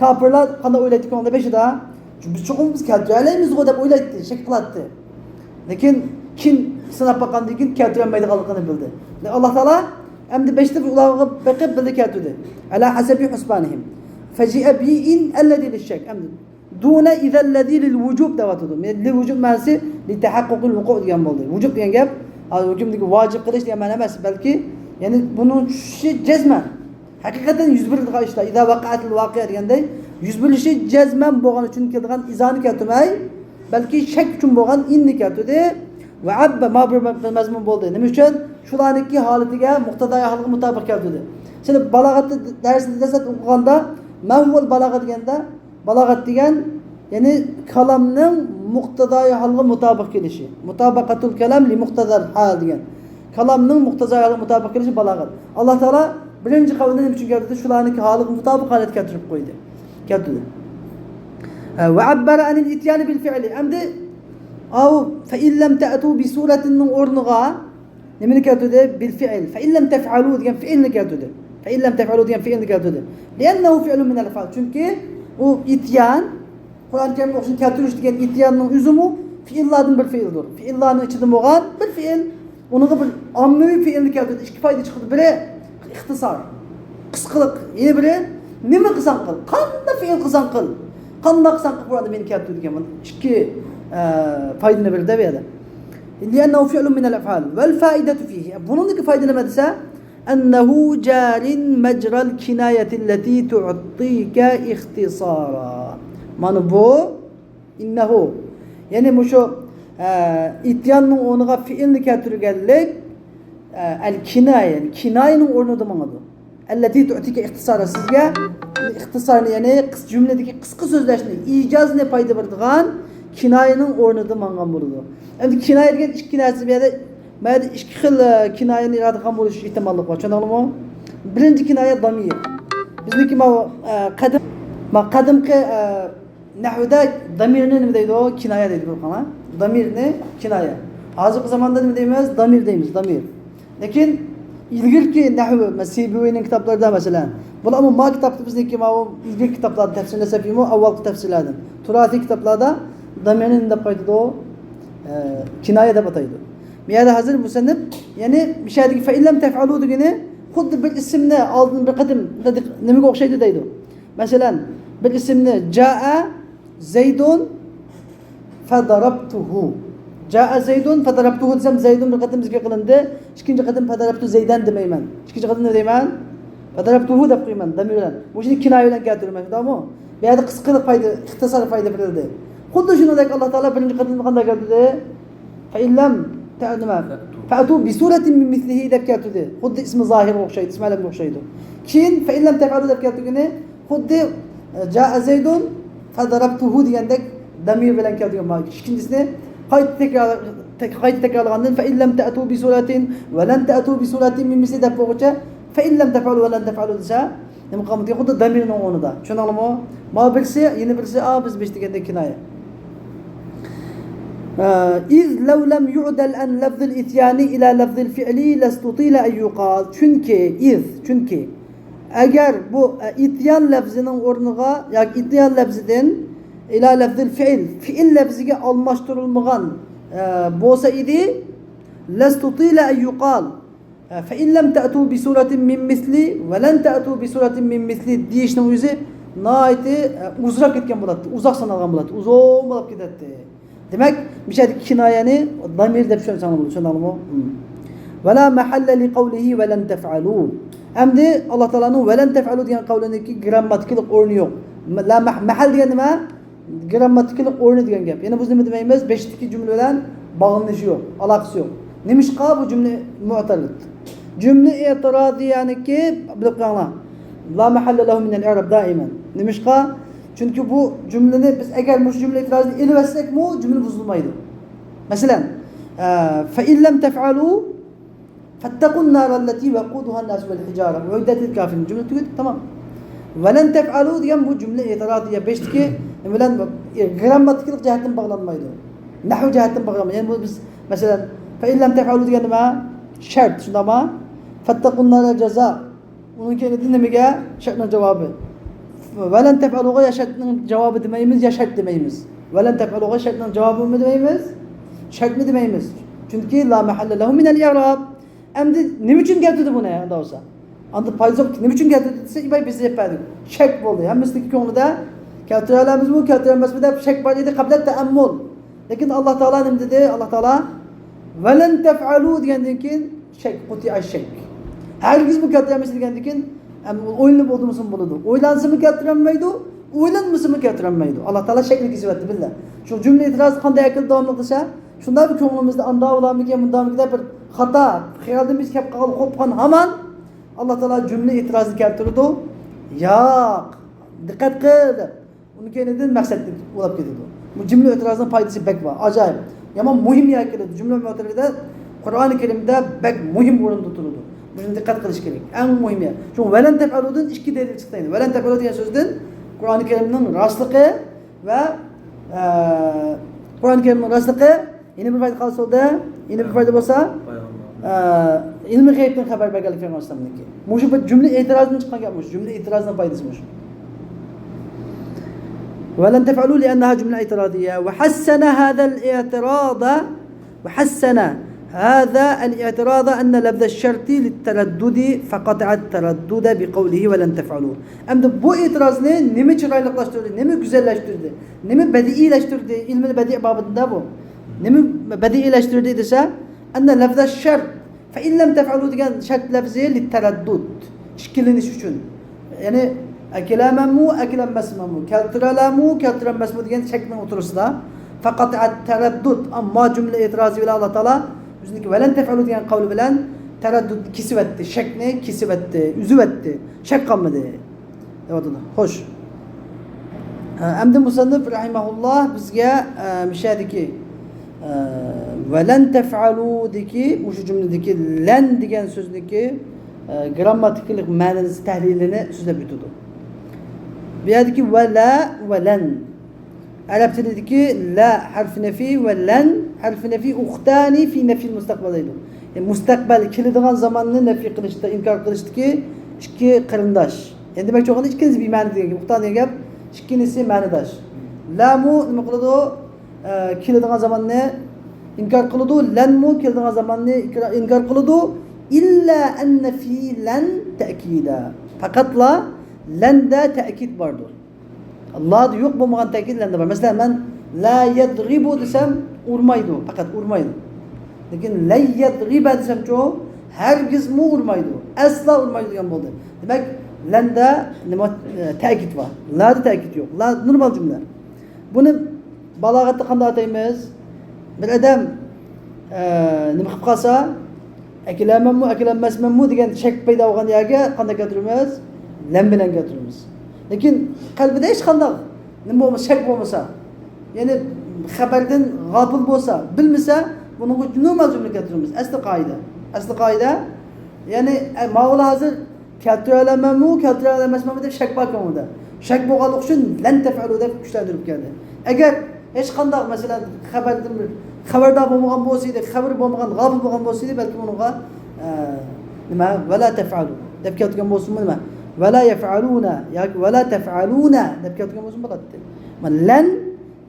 كاپىرلار قانداق ئويلايتتى كۆڭلىدە بېشىدا؟ بىز چوقۇم بىز كەلتۈرەلەيمىزغۇ دەپ ئويلايتتى، شەك قىلاتتى. لېكىن كېيىن سىناپ باققاندىن كېيىن كەلتۈرەلمەيدىغانلىقىنى بىلدى. ئاللا تائالا ئەمدى بېشىدا ئۇلارغا بېقىپ بىلدى كەلتۈردى. ئەلا ھەسەبى ھۇسبانىھىم. فەجىئە بىئىن ئەللەزى لىششەك. ئەمدى دۇنە ئىزەللەزى لىل ۋۇجۇب دەۋاتىدۇ. لىل ۋۇجۇب مەنىسى لىتەھەققۇقىل ۋۇقۇ دېگەن بولدى. ۋۇجۇب دېگەن گەپ، ھە، ھۆكۈمدىكى ۋاجىپ قىلىش دېگەن مەنە ئەمەس، بەلكى، يەنى بۇنىڭ چۈشۈشى جەزمەن. ھەقىقەتەن يۈز بېرىدىغان ئىشلار. ئىزا ۋەقەئەتىل ۋاقىئە دېگەندەك، يۈز بېرىلىشى جەزمەن بولغان ئۈچۈن كېلىدىغان ئىزانى كەلتۈرمەي، بەلكى شەك ئۈچۈن بولغان ئىننى كەلتۈردى. ۋە ئەببە، ما بىر مەزمۇن بولدى. نېمە ئۈچۈن؟ شۇلارنىڭكى ھالىتىگە، مۇقتىزايى ھالىغا مۇتابىق كەلتۈردى. سىلەر بالاغەتتە دەرسنى دەسلەپ ئوقۇغاندا، ما ھۇۋەل بالاغە دېگەندە، بالاغەت دېگەن، يەنى كالامنىڭ مۇقتىزايى ھالغا مۇتابىق كېلىشى. مۇتابەقەتۇل كالام لى مۇقتەزەل ھال دېگەن. كالامنىڭ مۇقتىزايى ھالغا مۇتابىق كېلىشى بالاغەت. ئاللا تائالا بىرىنچى قەۋلىنى نېمە ئۈچۈن كەلتۈردى؟ شۇلارنىڭكى ھالىغا مۇتابىق ھالەتكە كەلتۈرۈپ قويدى. كەلتۈردى. ھە، ۋە ئەببەرە ئەنىل ئىتيانى بىل فىئلى. ئەمدى ئاۋۇ فەئىللەم تەئتۇ بىسۇرەتىننىڭ ئورنىغا نېمىنى كەلتۈردى؟ بىل فىئىل. فەئىللەم تەفئەلۇ دېگەن فېئىلنى كەلتۈردى. فەئىللەم تەفئەلۇ دېگەن فېئىلنى كەلتۈردى. لىئەننەھۇ فىئلۇن مىنەل ئەفئال. چۈنكى ئۇ ئىتيان، قۇرئان كەرىمدە ئوخشىشىنى كەلتۈرۈش دېگەن ئىتياننىڭ ئۆزىمۇ فېئىللاردىن بىر فېئىلدۇر. فېئىللارنىڭ ئىچىدە بولغان بىر فېئىل. ئۇنىڭغا بىر ئاممىۋى فېئىلنى كەلتۈردى. ئىككى پايدا چىقىدۇ. بىرى ئىختىسار، قىسقىلىق. يەنە بىرى نېمە قىلساڭ قىل، قانداق فېئىل قىلساڭ قىل، قانداق قىلساڭ قىل، قۇرئاندا مېنى كەلتۈر دېگەن. بۇ ئىككى، ئە، پايدىنى بېرىدۇ بۇ يەردە. لىئەننەھۇ فىئلۇن مىنەل ئەفئال. ۋەل فائىدەتۇ فىھى. بۇنىڭدىكى پايدا نېمە دېسە، ئەننەھۇ جارىن مەجرەل كىنايەتىللەتى تۇئتىكە ئىختىسارا. مانا بۇ ئىننەھۇ. يەنى مۇشۇ، ئە، ئىتياننىڭ ئورنىغا فېئىلنى كەلتۈرگەنلىك، ئە، ئەل كىنايە، يەنى كىنايىنىڭ ئورنىدا ماڭىدۇ. ئەللەتى تۇئتىكە ئىختىسارا، سىزگە ئىختىسارنى، يەنى قىس-، جۈملىدىكى قىسقا سۆزلەشنى، ئىجازنى پايدا بېرىدىغان كىنايىنىڭ ئورنىدا ماڭغان بولىدۇ. ئەمدى كىنايە دېگەن ئىككى نەرسە، بۇ يەردە، بۇ يەردە ئىككى خىل، ئە، كىنايىنى ئېلىۋاتقان بولۇش ئېھتىماللىقى بار. چۈشەندىڭلارمۇ؟ بىرىنچى كىنايە دامىر. بىزنىڭكى ماۋۇ، ئە، قەدىم، ما، قەدىمكى، ئە، نەھۋدا دامىرنى نېمە دەيدۇ؟ كىنايە دەيدۇ، بىلىپ قالغان. دامىرنى كىنايە. ھازىرقى زاماندا نېمە دەيمىز؟ دامىر دەيمىز، دامىر. لېكىن ئىلگىرىكى نەھۋ، مە-، سىبىۋىنىڭ كىتابلىرىدا، مەسىلەن، بۇلارمۇ ما كىتابتا بىزنىڭكى ماۋۇ ئىلگىرىكى كىتابلاردا تەپسىرلەسەكمۇ، ئاۋۋالقى تەپسىرلەردىن، تۇراسىي كىتابلاردا دامىرنى نېمە دەپ قايتىدۇ؟ ئە، كىنايە دەپ ئاتايدۇ. بۇ يەردە ھازىر مۇسەننىپ، يەنى مۇشۇ يەردىكى فەئىللەم تەفئەلۇ دېگىنى خۇددى بىر ئىسىمنى ئالدىن بىر قېتىم نېمىگە ئوخشايدۇ دەيدۇ. مەسىلەن، بىر ئىسىمنى جائە زەيدۇن فەدەرەبتۇھۇ. جائە زەيدۇن فەدەرەبتۇھۇ دېسەم، زەيدۇن بىر قېتىم زىكىر قىلىندى. ئىككىنچى قېتىم فەدەرەبتۇ زەيدەن دېمەيمەن. ئىككىنچى قېتىم نېمە دەيمەن؟ فەدەرەبتۇھۇ دەپ قويىمەن، دامىر بىلەن. بۇ ئىشنى كىنايە بىلەن كەلتۈرىمەن، شۇنداقمۇ؟ بۇ يەردە قىسقىلىق پايدا، ئىختىسار پايدا بېرىلدى. خۇددى شۇنىڭدەك ئاللا تائالا بىرىنچى قېتىم قانداق كەلتۈردى؟ فەئىللەم تە-، نېمە؟ فەئتۇ بىسۇرەتىن مىن مىسلىھى دەپ كەلتۈردى. خۇددى ئىسمى زاھىرغا ئوخشايدۇ، ئىسمى ئەلەمگە ئوخشايدۇ. كېيىن فەئىللەم تەفئەلۇ دەپ كەلتۈرگىنى خۇددى، ئە، جائە زەيدۇن فەدەرەبتۇھۇ دېگەندەك دامىر بىلەن كەلتۈرگەن. مانا ئىككىنچىسىنى قايتا تەكرار-، تەك-، قايتا تەكرارلىغاندىن، فەئىللەم تەئتۇ بىسۇرەتىن ۋەلەن تەئتۇ بىسۇرەتىن مىن مىسلى دەپ بولغۇچە، فەئىللەم تەفئەلۇ ۋەلەن تەفئەلۇ دېسە، نېمە قىلغانمىكىن؟ خۇددى دامىرنىڭ ئورنىدا. چۈشەندىڭلارمۇ؟ ماۋۇ بىرسى، يەنە بىرسى، ئا، بىز بېشى دېگەندەك كىنايە. ئە، ئىز لەۋ لەم يۇئدەل ئەن لەفزىل ئىتيانى ئىلە لەفزىل فىئلى لەستۇتىلە ئەن يۇقال. چۈنكى، ئىز، چۈنكى. ئەگەر بۇ، ئە، ئىتيان لەفزىنىڭ ئورنىغا ياكى ئىتيان لەفزىدىن ئىلە لەفزىل فىئل، فىئل لەفزىگە ئالماشتۇرۇلمىغان، ئە، بولسا ئىدى، لەستۇتىلە ئەن يۇقال. فەئىن لەم تەئتۇ بىسۇرەتىن مىن مىسلى ۋە لەن تەئتۇ بىسۇرەتىن مىن مىسلى دېيىشنىڭ ئۆزى ناھايىتى، ئە، ئۇزراق كەتكەن بولاتتى، ئۇزاق سانالغان بولاتتى، ئۇزۇن بولۇپ كېتەتتى. دېمەك، مۇشۇ يەردىكى كىنايەنى دامىر دەپ چۈشەنسەڭلار بولىدۇ، چۈشەندىڭلارمۇ؟ ھىم. ۋە لا مەھەللە لىقەۋلىھى ۋە لەن تەفئەلۇ. ئەمدى ئاللا تائالانىڭ ۋە لەن تەفئەلۇ دېگەن قەۋلىنىڭكى گىرامماتىكىلىق ئورنى يوق. لا مەھ-، مەھەل دېگەن نېمە؟ گىرامماتىكىلىق ئورنى دېگەن گەپ. يەنە بۇ نېمە دېمەيمىز؟ بېشىدىكى جۈملە بىلەن باغلىنىشى يوق، ئالاقىسى يوق. نېمىشقا بۇ جۈملە مۇئتەررىد؟ جۈملە ئېتىرازىيەنىكى، بىلىپ قېلىڭلار. لا مەھەللە لەھۇ مىنەل ئىئراب دائىمەن. نېمىشقا؟ چۈنكى بۇ جۈملىنى بىز ئەگەر مۇشۇ جۈملە ئېتىرازىنى ئېلىۋەتسەكمۇ، جۈملە بۇزۇلمايدۇ. مەسىلەن، ئە، فەئىن لەم تەفئەلۇ فەتتەقۇن نارەللەتى ۋەقۇدۇھەن ناسۇ ۋەل ھىجارە ئۇئىددەت لىل كافىرىن. جۈملە تۈگىدى، تامام. ۋەلەن تەفئەلۇ دېگەن بۇ جۈملە ئېتىرازىيە بېشىدىكى نېمە بىلەن، گىرامماتىكىلىق جەھەتتىن باغلانمايدۇ. نەھۋ جەھەتتىن باغلانمايدۇ. يەنى بۇ بىز، مەسىلەن، فەئىن لەم تەفئەلۇ دېگەن نېمە؟ شەرت، شۇنداقمۇ؟ فەتتەقۇن نارە جازا. ئۇنىڭ كەينىدىن نېمىگە؟ شەرتنىڭ جاۋابى. ۋەلەن تەفئەلۇغا يا شەرتنىڭ جاۋابى دېمەيمىز، يا شەرت دېمەيمىز. ۋەلەن تەفئەلۇغا شەرتنىڭ جاۋابىمۇ دېمەيمىز، شەرتمۇ دېمەيمىز. چۈنكى لا مەھەللە لەھۇ مىنەل ئىئراب. ئەمدى نېمە ئۈچۈن كەلتۈردى بۇنى ئۇنداق بولسا؟ ئاندىن پايدا يوق. نېمە ئۈچۈن كەلتۈردى دېسە، ئىباي بىز دەپ بەردۇق. شەك بولدى. ھەممىسىنىڭكى كۆڭلىدە كەلتۈرەلەممىزمۇ، كەلتۈرەلمەسمۇ دەپ شەك بار ئىدى، قەبلە تەئەممۇل. لېكىن ئاللا تائالا نېمە دېدى؟ ئاللا تائالا ۋەلەن تەفئەلۇ دېگەندىن كېيىن شەك، قۇتىئە شەك. ھەرگىزمۇ كەلتۈرەلمەيسىز دېگەندىن كېيىن، ئەم، ئويلىنىپ ئولتۇرمىسىمۇ بولىدۇ. ئويلانسىمۇ كەلتۈرەلمەيدۇ، ئويلانمىسىمۇ كەلتۈرەلمەيدۇ. ئاللا تائالا شەكنى كېسىۋەتتى بىللە. شۇ جۈملە ئېتىرازى قانداق ئەكىلدى داۋاملىق دېسە، شۇنداق بىر كۆڭلىمىزدە ئاندا بولارمىكىن، مۇندامىكىن دەپ بىر خاتا خىيالدىن بىز كەپ قالغان، قوپقان ھامان ئاللا تائالا جۈملە ئېتىرازىنى كەلتۈرىدۇ. ياق، دىققەت قىل دەپ. ئۇنىڭ كەينىدىن مەقسەتنى ئۇلاپ كېتىدۇ. بۇ جۈملە ئېتىرازىنىڭ پايدىسى بەك بار، ئاجايىپ. يامان مۇھىم يەرگە كېلىدۇ. جۈملە مۇئتەررىدە قۇرئانى كەرىمدە بەك مۇھىم ئورۇندا تۇرىدۇ. بۇنى دىققەت قىلىش كېرەك. ئەڭ مۇھىم يەر. شۇڭا ۋەلەن تەپئەلۇدىن ئىككى دەلىل چىقتى. ۋەلەن تەپئەلۇ دېگەن سۆزدىن قۇرئانى كەرىمنىڭ راستلىقى ۋە، ئە، قۇرئان كەرىمنىڭ راستلىقى، يەنە بىر پايدا قالسا بولدى، يەنە بىر پايدا بولسا، ئە، ئىلمى غەيبتىن خەۋەر بەرگەنلىك پەيغەمبەر ئەلەيھىسسالامنىڭكى. مۇشۇ بىر جۈملە ئېتىرازدىن چىققان گەپ مۇشۇ. جۈملە ئېتىرازنىڭ پايدىسى مۇشۇ. ولن تفعلوا لأنها جملة اعتراضية. وحسن هذا الاعتراض، وحسن هذا الاعتراض أن لفظ الشرط للتردد فقطع التردد بقوله ولن تفعلوا. ئەمدى بۇ ئېتىرازنى نېمە چىرايلىقلاشتۇردى، نېمە گۈزەللەشتۈردى، نېمە بەدىئىيلەشتۈردى، ئىلمىل بەدىئ بابىدا بۇ. نېمە بەدىئىيلەشتۈردى دېسە، أن لفظ الشرط، فإن لم تفعلوا دېگەن شەرت لەپزى للتردد، ئىككىلىنىش ئۈچۈن. يەنى، ئەكېلەمەنمۇ، ئەكېلەنمەسمەنمۇ، كەلتۈرەلەمۇ، كەلتۈرەلمەسمۇ دېگەن شەكنىڭ ئوتتۇرىسىدا. فقطع التردد، ئەمما جۈملە ئېتىرازى بىلەن ئاللا تائالا ئۆزىنىڭكى ولن تفعلوا دېگەن قەۋلى بىلەن تەرەددۇتنى كېسىۋەتتى، شەكنى كېسىۋەتتى، ئۈزۈۋەتتى. شەك قالمىدى. دەۋاتىدۇ. خوش. ئە، ئەمدى مۇسەننىپ رەھىمەھۇللا بىزگە، ئە، مۇشۇ يەردىكى، ئە، ۋەلەن تەفئەلۇدىكى، مۇشۇ جۈملىدىكى لەن دېگەن سۆزنىكى، ئە، گىرامماتىكىلىق مەنىسى تەھلىلىنى سۆزلەپ ئۆتىدۇ. بۇ يەردىكى ۋەلە، ۋەلەن. ئەرەب تىلىدىكى لە ھەرف نەفى ۋە لەن ھەرف نەفى ئۇختانى فى نەفى مۇستەقبەل دەيدۇ. يەنى مۇستەقبەل كېلىدىغان زاماننى نەفى قىلىشتا، ئىنكار قىلىشتىكى ئىككى قېرىنداش. يەنى دېمەكچى بولغىنى ئىككىنچى بىمەنە دېگەن گەپ، ئۇختان دېگەن گەپ، ئىككىنچىسى مەنىداش. لامۇ نېمە قىلىدۇ؟ ئە، كېلىدىغان زاماننى ئىنكار قىلىدۇ. لەنمۇ كېلىدىغان زاماننى ئىكرا-، ئىنكار قىلىدۇ. ئىللا ئەننە فى لەن تەكىدە. پەقەتلا لەندە تەكىد باردۇر. لادا يوق بولمىغان تەكىت لەندە بار. مەسىلەن، مەن لا يەدغىبۇ دېسەم، ئۇرمايدۇ، پەقەت ئۇرمايدۇ. لېكىن لەن يەدغىبە دېسەمچۇ، ھەرگىزمۇ ئۇرمايدۇ، ئەسلا ئۇرمايدۇ دېگەن بولدى. دېمەك، لەندە نېمە، ئە، تەكىت بار. لادا تەكىت يوق. لا نورمال جۈملە. بۇنى بالاغەتتە قانداق ئاتايمىز؟ بىر ئادەم، ئە، نېمە قىلىپ قالسا، ئەكېلەمەنمۇ، ئەكېلەنمەسمەنمۇ دېگەن شەك پەيدا بولغان يەرگە قانداق كەلتۈرىمىز؟ لەن بىلەن كەلتۈرىمىز. لېكىن قەلبىدە ھېچقانداق نېمە بولمىسا، شەك بولمىسا، يەنى خەۋەردىن غاپىل بولسا، بىلمىسە، بۇنىڭغا نورمال جۈملە كەلتۈرىمىز. ئەسلى قائىدە. ئەسلى قائىدە، يەنى، ئە، ماۋۇلا ھازىر كەلتۈرەلەمەنمۇ، كەلتۈرەلەمەسمەنمۇ دەپ شەك بار كۆڭلىدە. شەك بولغانلىقى ئۈچۈن لەن تەفئەلۇ دەپ كۈچلەندۈرۈپ كەلدى. ئەگەر ھېچقانداق، مەسىلەن، خەۋەردىن بىر خەۋەردار بولمىغان بولسا ئىدى، خەۋىرى بولمىغان، غاپىل بولغان بولسا ئىدى، بەلكىم ئۇنىڭغا، ئە، نېمە، ۋەلا تەفئەلۇ دەپ كەلتۈرگەن بولسىمۇ نېمە، ۋەلا يەفئەلۇنە ياكى ۋەلا تەفئەلۇنە دەپ كەلتۈرگەن بولسىمۇ بولاتتى. مانا لەن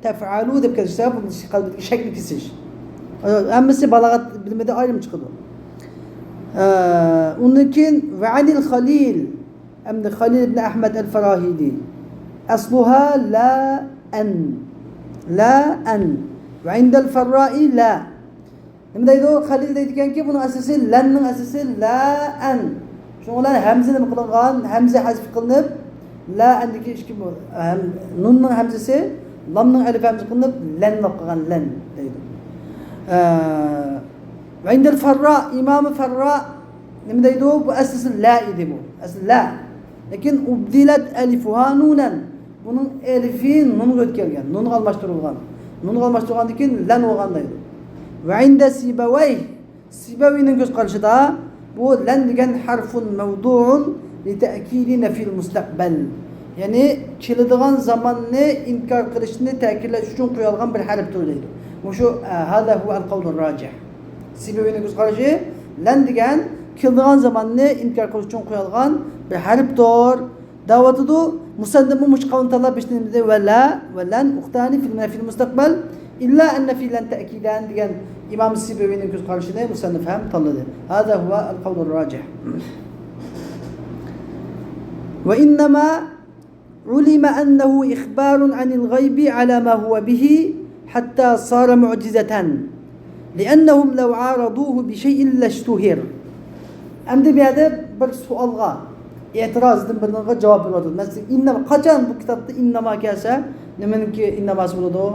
تەفئەلۇ دەپ كەلتۈرسە، بۇ قەلبىدىكى شەكنى كېسىش. ئە، ھەممىسى بالاغەت بىلىمىدە ئايرىم چىقىدۇ. ئە، ئۇندىن كېيىن ۋەئەنىل خەلىل. ئەمدى خەلىل ئىبن ئەھمەد ئەل فاراھىدى. ئەسلۇھا لا ئەن. لا ئەن. ۋە ئىندەل فەررائى لا. نېمە دەيدۇ؟ خەلىل دەيدىكەنكى، بۇنىڭ ئەسلىسى، لەننىڭ ئەسلىسى لا ئەن. شۇنىڭ بىلەن ھەمزە نېمە قىلىنغان؟ ھەمزە ھەزف قىلىنىپ، لا ئەندىكى ئىككى بۇ، ھەم، نۇننىڭ ھەمزىسى، لامنىڭ ئەلىپ ھەمزە قىلىنىپ، لەن بولۇپ قالغان، لەن دەيدۇ. ئە، ۋە ئىندەل فەررا، ئىمامى فەررا نېمە دەيدۇ؟ بۇ ئەسلىسى لا ئىدى بۇ. ئەسلى لا. لېكىن ئۇبدىلەت ئەلىفۇھا نۇنەن. بۇنىڭ ئەلىفى نۇنغا ئۆتكەلگەن، نۇنغا ئالماشتۇرۇلغان. نۇنغا ئالماشتۇرغاندىن كېيىن لەن بولغان دەيدۇ. ۋە ئىندە سىبەۋەي، سىبەۋىنىڭ كۆز قارىشىدا بۇ لەن دېگەن ھەرفۇن مەۋدۇئۇن لىتەئكىدى نەفيىل مۇستەقبەل. يەنى كېلىدىغان زاماننى ئىنكار قىلىشنى تەكىتلەش ئۈچۈن قويۇلغان بىر ھەرپتۇر دەيدۇ. مۇشۇ، ئە، ھازا ھۇۋەل قەۋلۇر راجىھ. سىبەۋىنىڭ كۆز قارىشى، لەن دېگەن كېلىدىغان زاماننى ئىنكار قىلىش ئۈچۈن قويۇلغان بىر ھەرپتۇر. دەۋاتىدۇ، مۇسەننىپمۇ مۇشۇ قەۋلنى تاللاپ بېشىنى دېدى، ۋە لا، ۋە لەن، ئۇختانى فىل مەنفىل مۇستەقبەل، ئىللا ئەننە فى لەن تەئكىدەن دېگەن ئىمام سىبەۋىنىڭ كۆز قارىشىنى مۇسەننىپ ھەم تاللىدى. ھازا ھۇۋە ئەل قەۋلۇر راجىھ. ۋە ئىننەما ئۇلىمە ئەننەھۇ ئىخبارۇن ئەنىل غەيبى ئەلا ما ھۇۋە بىھى ھەتتا سارە مۇئجىزەتەن. لىئەننەھۇم لەۋ ئارەدۇھۇ بىشەيئىن لەشتۇھىر. ئەمدى بۇ يەردە بىر سوئالغا، ئېتىرازدىن بىرىنىڭغا جاۋاب بېرىۋاتىدۇ. مەسىلەن، ئىننەما، قاچان بۇ كىتابتا ئىننەما كەلسە، نېمىنىڭكى ئىنناماسى بولىدۇ؟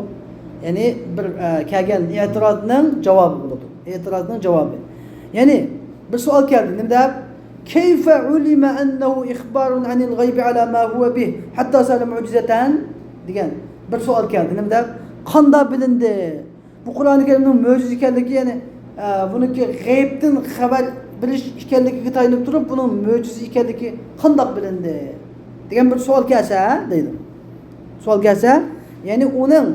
يەنى بىر، ئە، كەلگەن ئېتىرازنىڭ جاۋابى بولىدۇ. ئېتىرازنىڭ جاۋابى. يەنى بىر سوئال كەلدى، نېمە دەپ؟ كەيفە ئۇلىمە ئەننەھۇ ئىخبارۇن ئەنىل غەيبى ئەلا ما ھۇۋە بىھ ھەتتا سارە مۇئجىزەتەن دېگەن بىر سوئال كەلدى. نېمە دەپ؟ قانداق بىلىندى؟ بۇ قۇرئانى كەرىمنىڭ مۆجىزە ئىكەنلىكى، يەنى، ئە، بۇنىڭكى غەيىبتىن خەۋەر بېرىش ئىكەنلىكىگە تايىنىپ تۇرۇپ، بۇنىڭ مۆجىزە ئىكەنلىكى قانداق بىلىندى؟ دېگەن بىر سوئال كەلسە، دەيدۇ. سوئال كەلسە، يەنى ئۇنىڭ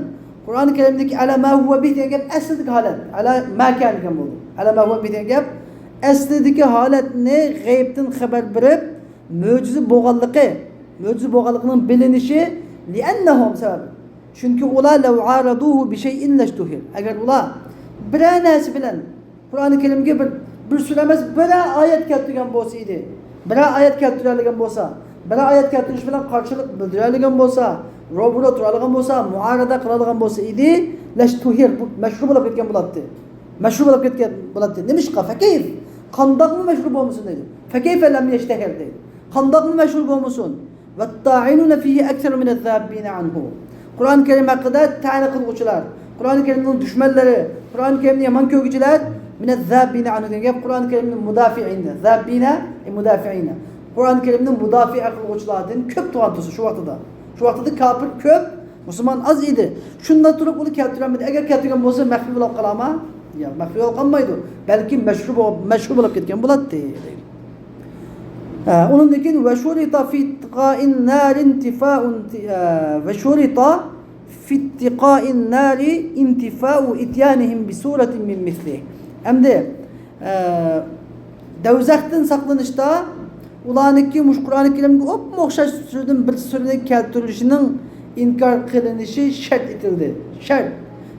قۇرئان كەرىمدىكى ئەلا ما ھۇۋە بىھ دېگەن گەپ ئەسلىدىكى ھالەت. ئەلا ما كان دېگەن بولدى. ئەلا ما ھۇۋە بىھ دېگەن گەپ ئەسلىدىكى ھالەتنى غەيىبتىن خەۋەر بېرىپ، مۆجىزە بولغانلىقى، مۆجىزە بولغانلىقىنىڭ بىلىنىشى، لىئەننەھۇم سەۋەب. چۈنكى ئۇلار لەۋ ئارادۇھۇ بىشەيئىن لەشتۇھىر. ئەگەر ئۇلار بىرەر نەرسە بىلەن قۇرئان كەرىمگە بىر، بىر سۈرە ئەمەس، بىرەر ئايەت كەلتۈرگەن بولسا ئىدى. بىرەر ئايەت كەلتۈرەلىگەن بولسا، بىرەر ئايەت كەلتۈرۈش بىلەن قارشىلىق بىلدۈرەلىگەن بولسا، روبىرو تۇرالىغان بولسا، مۇئارىزە قىلالىغان بولسا ئىدى، لەشتۇھىر، بۇ مەشھۇر بولۇپ كەتكەن بولاتتى. مەشھۇر بولۇپ كەتكەن بولاتتى. نېمىشقا؟ فەكەيف؟ قانداقمۇ مەشھۇر بولمىسۇن دەيدۇ. فەكەيفە لەم يەشتەھىر دەيدۇ. قانداقمۇ مەشھۇر بولمىسۇن؟ ۋەتتائىنۇنە فىھى ئەكسەرۇ مىنەززاببىنە ئەنھۇ. قۇرئان كەرىم ھەققىدە تەئنە قىلغۇچىلار، قۇرئان كەرىمنىڭ دۈشمەنلىرى، قۇرئان كەرىمنى يامان كۆرگۈچىلەر، مىنەززاببىنە ئەنھۇ دېگەن گەپ قۇرئان كەرىمنىڭ مۇدافىئىنە، زاببىنە، ئە، مۇدافىئىنە. قۇرئان كەرىمنىڭ مۇدافىئە قىلغۇچىلاردىن كۆپ تۇرغان تۇرسا شۇ ۋاقتىدا. شۇ ۋاقتىدا كاپىر كۆپ، مۇسۇلمان ئاز ئىدى. شۇنداق تۇرۇپ ئۇنى كەلتۈرەلمىدى. ئەگەر كەلتۈرگەن بولسا مەخپىي بولۇپ قالامۇ؟ ياق، مەخپىي بولۇپ قالمايدۇ. بەلكى مەشھۇر بولۇپ، مەشھۇر بولۇپ كەتكەن بولاتتى. ھە، ئۇنىڭدىن كېيىن، ۋەشۇرىتە فى ئىتتىقائىن نارى ئىنتىفائۇ، ئە، ۋەشۇرىتە فى ئىتتىقائىن نارى ئىنتىفائۇ ئىتيانىھىم بىسۇرەتىن مىن مىسلىھ. ئەمدى، ئە، دەۋزەختىن ساقلىنىشتا ئۇلارنىڭكى مۇشۇ قۇرئانى كەرىمگە ئوپمۇ ئوخشاش سۈرىدىن بىر سۈرىنى كەلتۈرۈلۈشىنىڭ ئىنكار قىلىنىشى شەرت ئېتىلدى. شەرت.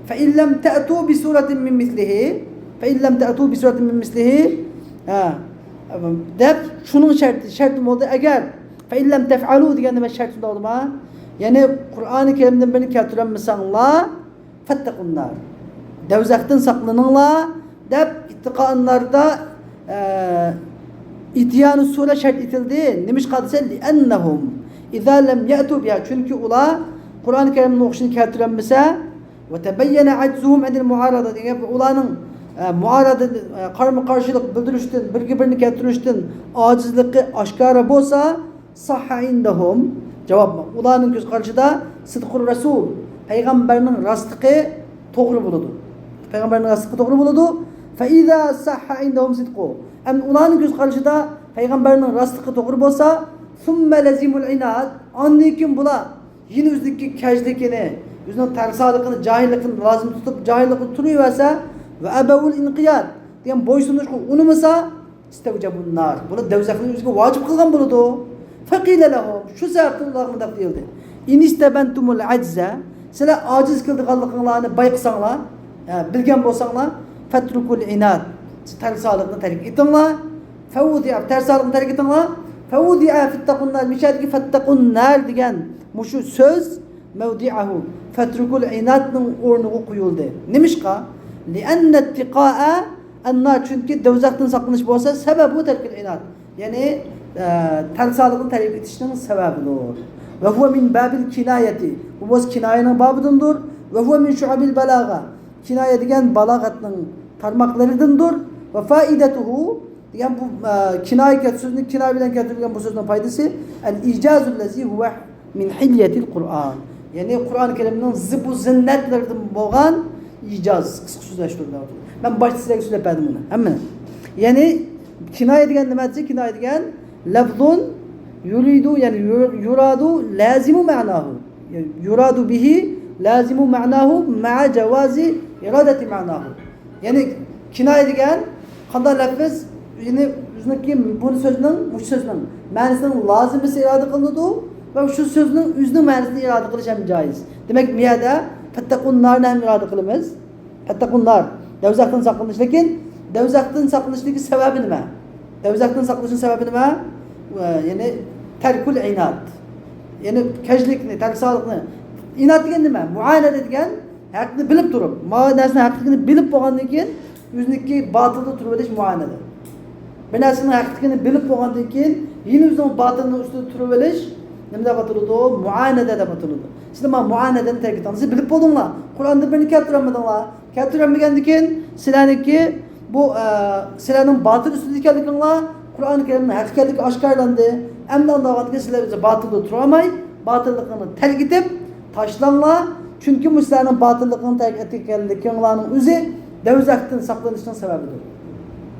فَإِنْ لَمْ تَأْتُوا بِسُورَةٍ مِنْ مِثْلِهِ، فَإِنْ لَمْ تَأْتُوا بِسُورَةٍ مِنْ مِثْلِهِ، ھە، دەپ شۇنىڭ شەرتى، شەرتى بولدى. ئەگەر فَإِنْ لَمْ تَفْعَلُوا دېگەندە مەن شەرت شۇنداق دېدىمۇ؟ يەنى قۇرئانى كەرىمدىن بىرنى كەلتۈرەلمىسەڭلار، فَاتَّقُوا النَّارَ، دەۋزەختىن ساقلىنىڭلار دەپ، ئىتتىقائىنلاردا، ئە، ئىتيانى سۇرە شەرت ئېتىلدى. نېمىشقا دېسە، لِئەننەھۇم ئىزا لەم يەئتۇ بىھا، چۈنكى ئۇلار قۇرئانى كەرىمنىڭ ئوخشىشىنى كەلتۈرەلمىسە، ۋە تەبەييەنە ئەجزۇھۇم ئەنىل مۇئارادە دېگەن گەپ، ئۇلارنىڭ، ئە، مۇئارادە، ئە، قارىمۇ قارشىلىق بىلدۈرۈشتىن، بىرگە بىرنى كەلتۈرۈشتىن ئاجىزلىقى ئاشكارا بولسا، سەھھە ئىندەھۇم، جاۋاب، ئۇلارنىڭ كۆز قارىشىدا سىدقۇر رەسۇل، پەيغەمبەرنىڭ راستلىقى توغرا بولىدۇ. پەيغەمبەرنىڭ راستلىقى توغرا بولىدۇ. فەئىزا سەھھە ئىندەھۇم سىدقۇ، ئەمدى ئۇلارنىڭ كۆز قارىشىدا پەيغەمبەرنىڭ راستلىقى توغرا بولسا، سۇممە لەزىمۇل ئىناد، ئاندىن كېيىن بۇلار يەنە ئۆزىنىڭكى كەجلىكىنى، ئۆزىنىڭ تەرسالىقىنى، جاھىللىقىنى لازىم تۇتۇپ، جاھىللىقىدا تۇرۇۋەرسە، ۋە ئەبەۋۇل ئىنقىياد دېگەن بويسۇنۇشقا ئۇنىمىسا، ئىستەۋجەبۇن نار، بۇلار دەۋزەخنى ئۆزىگە ۋاجىپ قىلغان بولىدۇ. فەقىلە لەھۇم، شۇ سەۋەبتىن ئۇلارغا مۇنداق دېيىلدى، ئىنىستەبەنتۇمۇل ئەجزە، سىلەر ئاجىز كېلىدىغانلىقىڭلارنى بايقىساڭلار، ھە، بىلگەن بولساڭلار، فەترۇكۇل ئىناد، تەرسالىقنى تەرك ئېتىڭلار. فەۋۇدىئە، تەرسالىقنى تەرك ئېتىڭلار. فەۋۇدىئە فەتتەقۇن نار، مۇشۇ يەردىكى فەتتەقۇن نار دېگەن مۇشۇ سۆز، مەۋدىئەھۇ، فەترۇكۇل ئىنادنىڭ ئورنىغا قويۇلدى. نېمىشقا؟ لىئەننە ئىتتىقائە ئەننار، چۈنكى دەۋزەختىن ساقلىنىش بولسا سەۋەبۇ تەركىل ئىناد، يەنى، ئە، تەرسالىقنى تەرك ئېتىشنىڭ سەۋەبىدۇر. ۋە ھۇۋە مىن بابىل كىنايەتى، بۇ بولسا كىنايەنىڭ بابىدىندۇر. ۋە ھۇۋە مىن شۇئەبىل بالاغە، كىنايە دېگەن بالاغەتنىڭ تارماقلىرىدىندۇر. ۋە فائىدەتۇھۇ، دېگەن بۇ، ئە، كىنايە كەت-، سۆزنى كىنايە بىلەن كەلتۈرۈلگەن بۇ سۆزنىڭ پايدىسى، ئەل ئىجازۇللەزى ھۇۋە مىن ھىليەتىل قۇرئان. يەنى قۇرئان كەرىمنىڭ زىبۇ زىننەتلىرىدىن بولغان ئىجاز، قىسقا سۆزلەشتۈرۈلگەن. مەن باشتا سىلەرگە سۆزلەپ بەردىم بۇنى، ھەممىنى. يەنى كىنايە دېگەن نېمە دېسە، كىنايە دېگەن لەفزۇن يۇرىدۇ، يەنى يۇ-، يۇرادۇ لازىمۇ مەناھۇ. يۇرادۇ بىھى لازىمۇ مەناھۇ مەئە جاۋازى ئىرادەتى مەناھۇ. يەنى كىنايە دېگەن قانداق لەپىز؟ يەنى ئۆزىنىڭكى، بۇ سۆزنىڭ، مۇشۇ سۆزنىڭ مەنىسىنىڭ لازىمىسى ئىرادە قىلىنىدۇ ۋە شۇ سۆزنىڭ ئۆزىنىڭ مەنىسىنى ئىرادە قىلىش ھەم جايىز. دېمەك، بۇ يەردە فەتتەقۇن نارنى ھەم ئىرادە قىلىمىز. فەتتەقۇن نار، دەۋزەختىن ساقلىنىش. لېكىن دەۋزەختىن ساقلىنىشنىڭكى سەۋەبى نېمە؟ دەۋزەختىن ساقلىنىشنىڭ سەۋەبى نېمە؟ يەنى تەركۇل ئىناد. يەنى كەجلىكنى، تەرسالىقنى. ئىناد دېگەن نېمە؟ مۇئانەدە دېگەن ھەقنى بىلىپ تۇرۇپ، ما نەرسىنىڭ ھەقلىقىنى بىلىپ بولغاندىن كېيىن ئۆزىنىڭكى باتىلدا تۇرۇۋېلىش مۇئانەدە. بىر نەرسىنىڭ ھەقلىقىنى بىلىپ بولغاندىن كېيىن يەنە ئۆزىنىڭ باتىلىنىڭ ئۈستىدە تۇرۇۋېلىش نېمە دەپ ئاتىلىدۇ؟ مۇئانەدە دەپ ئاتىلىدۇ. سىلەر مانا مۇئانەدەنى تەرك ئېتىڭلار. سىز بىلىپ بولدۇڭلار. قۇرئاندا بىرنى كەلتۈرەلمىدىڭلار. كەلتۈرەلمىگەندىن كېيىن سىلەرنىڭكى بۇ، ئە، سىلەرنىڭ باتىل ئۈستىدە ئىكەنلىكىڭلار، قۇرئان كەرىمنىڭ ھەق ئىكەنلىكى ئاشكارىلاندى. ئەمدى ئانداق ۋاقىتتا سىلەر ئۆزى باتىلدا تۇرالماي، باتىللىقىڭلارنى تەرك ئېتىپ تاشلاڭلار. چۈنكى بۇ سىلەرنىڭ باتىللىقىڭلارنى تەرك ئەتكەنلىكىڭلارنىڭ ئۆزى دەۋزەختىن ساقلىنىشنىڭ سەۋەبىدۇر.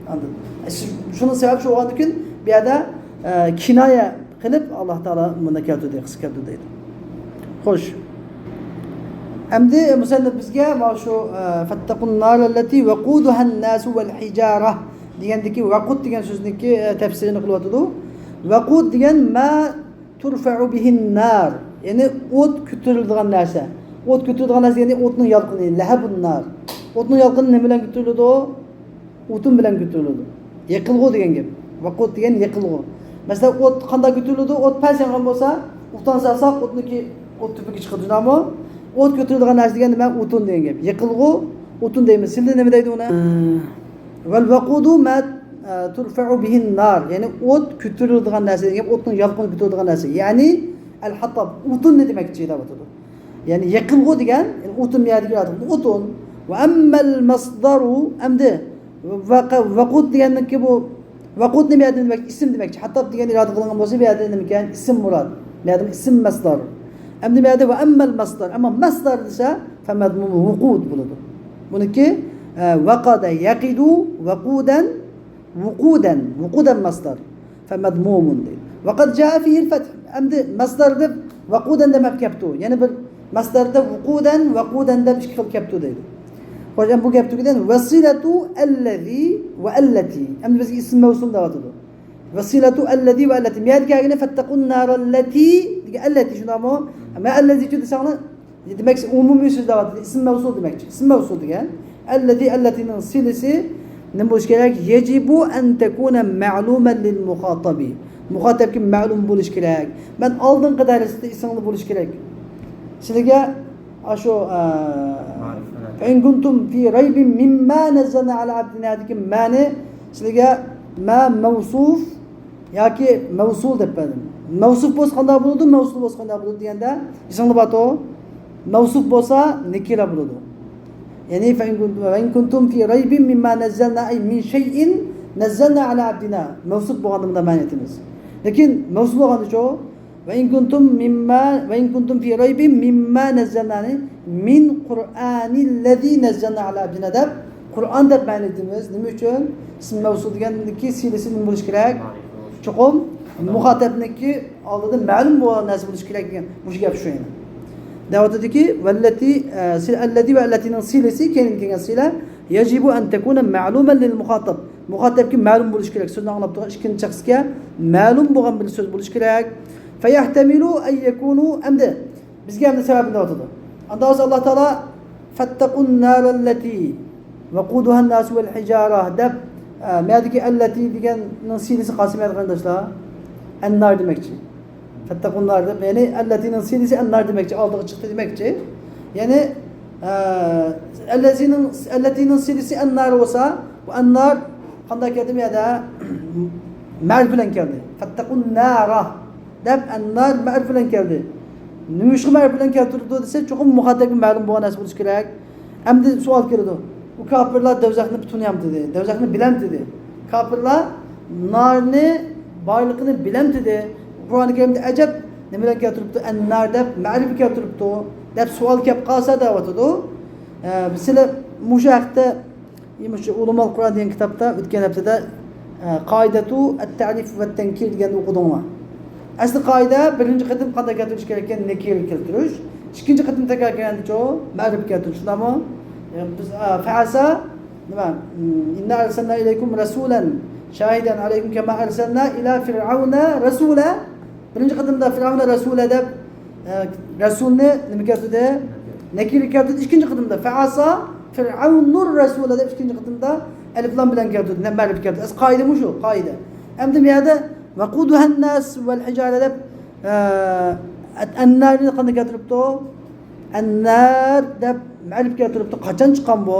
ئاندىن، ئە، شۇ-، شۇنىڭ سەۋەبى شۇ بولغاندىكىن بۇ يەردە، ئە، كىنايە قىلىپ، ئاللا تائالا مۇنى كەلتۈردى، قىسقا كەلتۈردى دەيدۇ. خوش. ئەمدى مۇسەننىپ بىزگە مانا شۇ، ئە، فاتتەقۇن نارەللەتى ۋەقۇدۇھەن ناسۇ ۋەل ھىجارە دېگەندىكى ۋەقۇد دېگەن سۆزنىڭكى، ئە، تەپسىرىنى قىلىۋاتىدۇ. ۋەقۇد دېگەن ما تۇرفەئۇ بىھىن نار، يەنى ئوت كۆتۈرۈلىدىغان نەرسە. ئوت كۆتۈرۈلىدىغان نەرسە دېگەن ئوتنىڭ يالقۇنى، لەھەبۇن نار. ئوتنىڭ يالقۇنى نېمە بىلەن كۆتۈرۈلىدۇ؟ ئوتۇن بىلەن كۆتۈرۈلىدۇ. يېقىلغۇ دېگەن گەپ. ۋەقۇد دېگەن يېقىلغۇ. مەسىلەن، ئوت قانداق كۆتۈرۈلىدۇ؟ ئوت پەس يانغان بولسا، ئوتتىن سالساق، ئوتنىڭكى، ئوت تۈپىگە چىقىدۇ، شۇنداقمۇ؟ ئوت كۆتۈرىدىغان نەرسە دېگەن نېمە؟ ئوتۇن دېگەن گەپ. يېقىلغۇ، ئوتۇن دەيمىز. سىلىدە نېمە دەيدۇ ئۇنى؟ ۋەل ۋەقۇدۇ ما، ئە، تۇرفەئۇ بىھىن نار. يەنى ئوت كۆتۈرۈلىدىغان نەرسە دېگەن گەپ، ئوتنىڭ يالقۇنى كۆتۈرىدىغان نەرسە. يەنى ئەل ھاتاب، ئوتۇننى دېمەكچى دەۋاتىدۇ. يەنى يېقىلغۇ دېگەن، يەنى ئوتۇن، مەيەدىكى ئوتۇن. ۋە ئەممەل مەسدەرۇ، ئەمدى ۋەقە-، ۋەقۇد دېگەننىڭكى بۇ، ۋەقۇد نېمە يەردە دېمەك؟ ئىسىم دېمەكچى. ھاتاب دېگەن ئىرادە قىلىنغان بولسا، بۇ يەردە نېمىكەن؟ ئىسىم مۇراد. بۇ يەردە ئىسىم مەسدەر. ئەمدى بۇ يەردە ۋە ئەممەل مەسدەر. ئەمما مەسدەر دېسە، فەمەزمۇم ۋۇقۇد بولىدۇ. بۇنىڭكى، ئە، ۋەقەدە يەقىدۇ ۋەقۇدەن، ۋۇقۇدەن، ۋۇقۇدەن مەسدەر. فەمەزمۇمۇن دەيدۇ. ۋەقەد جاءە فىھىل فەتھ. ئەمدى مەسدەر دەپ ۋەقۇدەن دەپ كەپتۇ. يەنە بىر مەسدەردە ۋۇقۇدەن، ۋەقۇدەن دەپ ئىككى خىل كەپتۇ دەيدۇ. خوش، ئەمدى بۇ گەپ تۈگىدى. ۋەسىلەتۇ ئەللەزى ۋە ئەللەتى. ئەمدى بىزگە ئىسىم مەۋسۇل دەۋاتىدۇ. ۋەسىلەتۇ ئەللەزى ۋە ئەللەتى. مەيەدە كەلگىنى فەتتەقۇن نارەللەتى دېگەن ئەللەتى شۇنداقمۇ؟ مە ئەللەزى چۈ دېسەڭلار، دېمەك، ئومۇمىي سۆز دەۋاتىدۇ، ئىسىم مەۋسۇل دېمەكچى. ئىسىم مەۋسۇل دېگەن ئەللەتى، ئەللەتىنىڭ سىلىسى نېمە بولۇشى كېرەك؟ يەجىبۇ ئەن تەكۇنە مەلۇمەن لىل مۇخاتابى. مۇخاتەبكە مەلۇم بولۇشى كېرەك. مەن ئالدىنقى دەرستە ئېسىڭدە بولۇشى كېرەك. سىلىگە ئاشۇ، ئە، مەرىپە. فەئىن كۇنتۇم فى رەيبىن مىمما نەززەلنا ئەلا ئەبدىنادىكى مەنى سىلىگە مە مەۋسۇف ياكى مەۋسۇل دەپ بەردىم. مەۋسۇف بولسا قانداق بولىدۇ، مەۋسۇل بولسا قانداق بولىدۇ دېگەندە، ئېسىڭدە بارتۇ. مەۋسۇف بولسا نەكىرە بولىدۇ. يەنى، فەئىن كۇنتۇم، فەئىن كۇنتۇم فى رەيبىن مىمما نەززەلنا، ئەي مىن شەيئىن نەززەلنا ئەلا ئەبدىنا. مەۋسۇف بولغاندا بۇنداق مەنە ئېيتىمىز. لېكىن مەۋسۇل بولغاندىچۇ؟ ۋەئىن كۇنتۇم مىمما، ۋەئىن كۇنتۇم فى رەيبىن مىمما نەززەلنانى مىن قۇرئانىللەزى نەززەلنا ئەلا ئەبدىنا دەپ، قۇرئان دەپ مەنە ئېيتىمىز. نېمە ئۈچۈن؟ ئىسىم مەۋسۇل دېگەننىڭكى سىلىسى نېمە بولۇشى كېرەك؟ چوقۇم مۇخاتەبنىڭكى ئالدىدا مەلۇم بولغان نەرسە بولۇشى كېرەك دېگەن مۇشۇ گەپ شۇ يەنە. دەۋاتىدۇكى، ۋەللەتى، ئە، سىل-، ئەللەتى ۋە ئەللەتىنىڭ سىلىسى، كەينىدىن كەلگەن سىلە، يەجىبۇ ئەن تەكۇنە مەلۇمەن لىل مۇخاتاب. مۇخاتەبكە مەلۇم بولۇشى كېرەك. سۆزنى ئاڭلاپ تۇرغان ئىككىنچى شەخسكە مەلۇم بولغان بىر سۆز بولۇشى كېرەك. فەيەھتەمىلۇ ئەن يەكۇنۇ، ئەمدى بىزگە ئەمدى سەۋەبنى دەۋاتىدۇ. ئاندا ھازىر ئاللا تائالا فەتتەقۇن نارەللەتى ۋەقۇدۇھەن ناسۇ ۋەل ھىجارە دەپ، ئە، مەدىكى ئەللەتى دېگەننىڭ سىلىسى قالسا مەدە قېرىنداشلار، ئەننار دېمەكچى. فەتتەقۇن نار دەپ، يەنى ئەللەتىنىڭ سىلىسى ئەننار دېمەكچى، ئالدىغا چىقتى دېمەكچى. يەنى، ئە، ئەللەتىنىڭ، ئەللەتىنىڭ سىلىسى ئەننار بولسا، بۇ ئەننار قانداق كەلدى بۇ يەردە؟ مەرىپە بىلەن كەلدى. فەتتەقۇن نارا دەپ ئەننار مەرىپە بىلەن كەلدى. نېمىشقا مەرىپە بىلەن كەلتۈرۈلدى دېسە، چوقۇم مۇخاتەبكە مەلۇم بولغان نەرسە بولۇشى كېرەك. ئەمدى سوئال كېلىدۇ. ئۇ كاپىرلار دوزاخنى تونۇيامتىدى؟ دوزاخنى بىلەمتىدى؟ كاپىرلار نارنى بارلىقىنى بىلەمتىدى؟ قۇرئانى كەرىمدە ئەجەب نېمە بىلەن كەلتۈرۈپتۇ؟ ئەننار دەپ مەرىپە كەلتۈرۈپتۇ دەپ سوئال كەپ قالسا دەۋاتىدۇ. ئە، سىلەر مۇشۇ ھەقتە مۇشۇ ئۇلۇمۇل قۇرئان دېگەن كىتابتا ئۆتكەن ھەپتىدە، ئە، قائىدەتۇ ئەت-تەئرىف ۋەت-تەنكىر دېگەننى ئوقۇدۇڭلار. ئەسلى قائىدە بىرىنچى قېتىم قانداق كەلتۈرۈش كېرەك ئىكەن؟ نەكىرە كەلتۈرۈش. ئىككىنچى قېتىم تەكرار كەلگەندىچۇ؟ مەرىپە كەلتۈرۈش. شۇنداقمۇ؟ ئە، بىز، ئە، فەئەسا، نېمە؟ ئىننا ئەرسەلنا ئىلەيكۇم رەسۇلەن شاھىدەن ئەلەيكۇم كەما ئەرسەلنا ئىلا فىرئەۋنە رەسۇلە. بىرىنچى قېتىمدا فىرئەۋنە رەسۇلە دەپ، ئە، رەسۇلنى نېمە كەلتۈردى؟ نەكىرە كەلتۈردى. ئىككىنچى قېتىمدا فەئەسا فىرئەۋنۇر رەسۇلە دەپ ئىككىنچى قېتىمدا ئەلىف لام بىلەن كەلتۈردى. نە-، مەرىپە كەلتۈردى. ئەسلى قائىدە مۇشۇ، قائىدە. ئەمدى بۇ يەردە ۋەقۇدۇھەن ناس ۋەل ھىجارە دەپ، ئە، ئەننارنى قانداق كەلتۈرۈپتۇ؟ ئەننار دەپ مەرىپە كەلتۈرۈپتۇ. قاچان چىققان بۇ؟